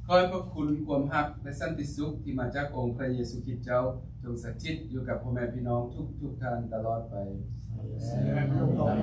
ຂໍໃຫ້ພະຄຸນ, ຄວາມຮັກ ແລະ ສັນຕິສຸກທີ່ມາຈາກອົງພະເຢຊູຄຣິດເຈົ້າ ຈົ່ງສະຖິດຢູ່ກັບພໍ່ແມ່ພີ່ນ້ອງທຸກໆທ່ານຕະຫຼອດໄປ.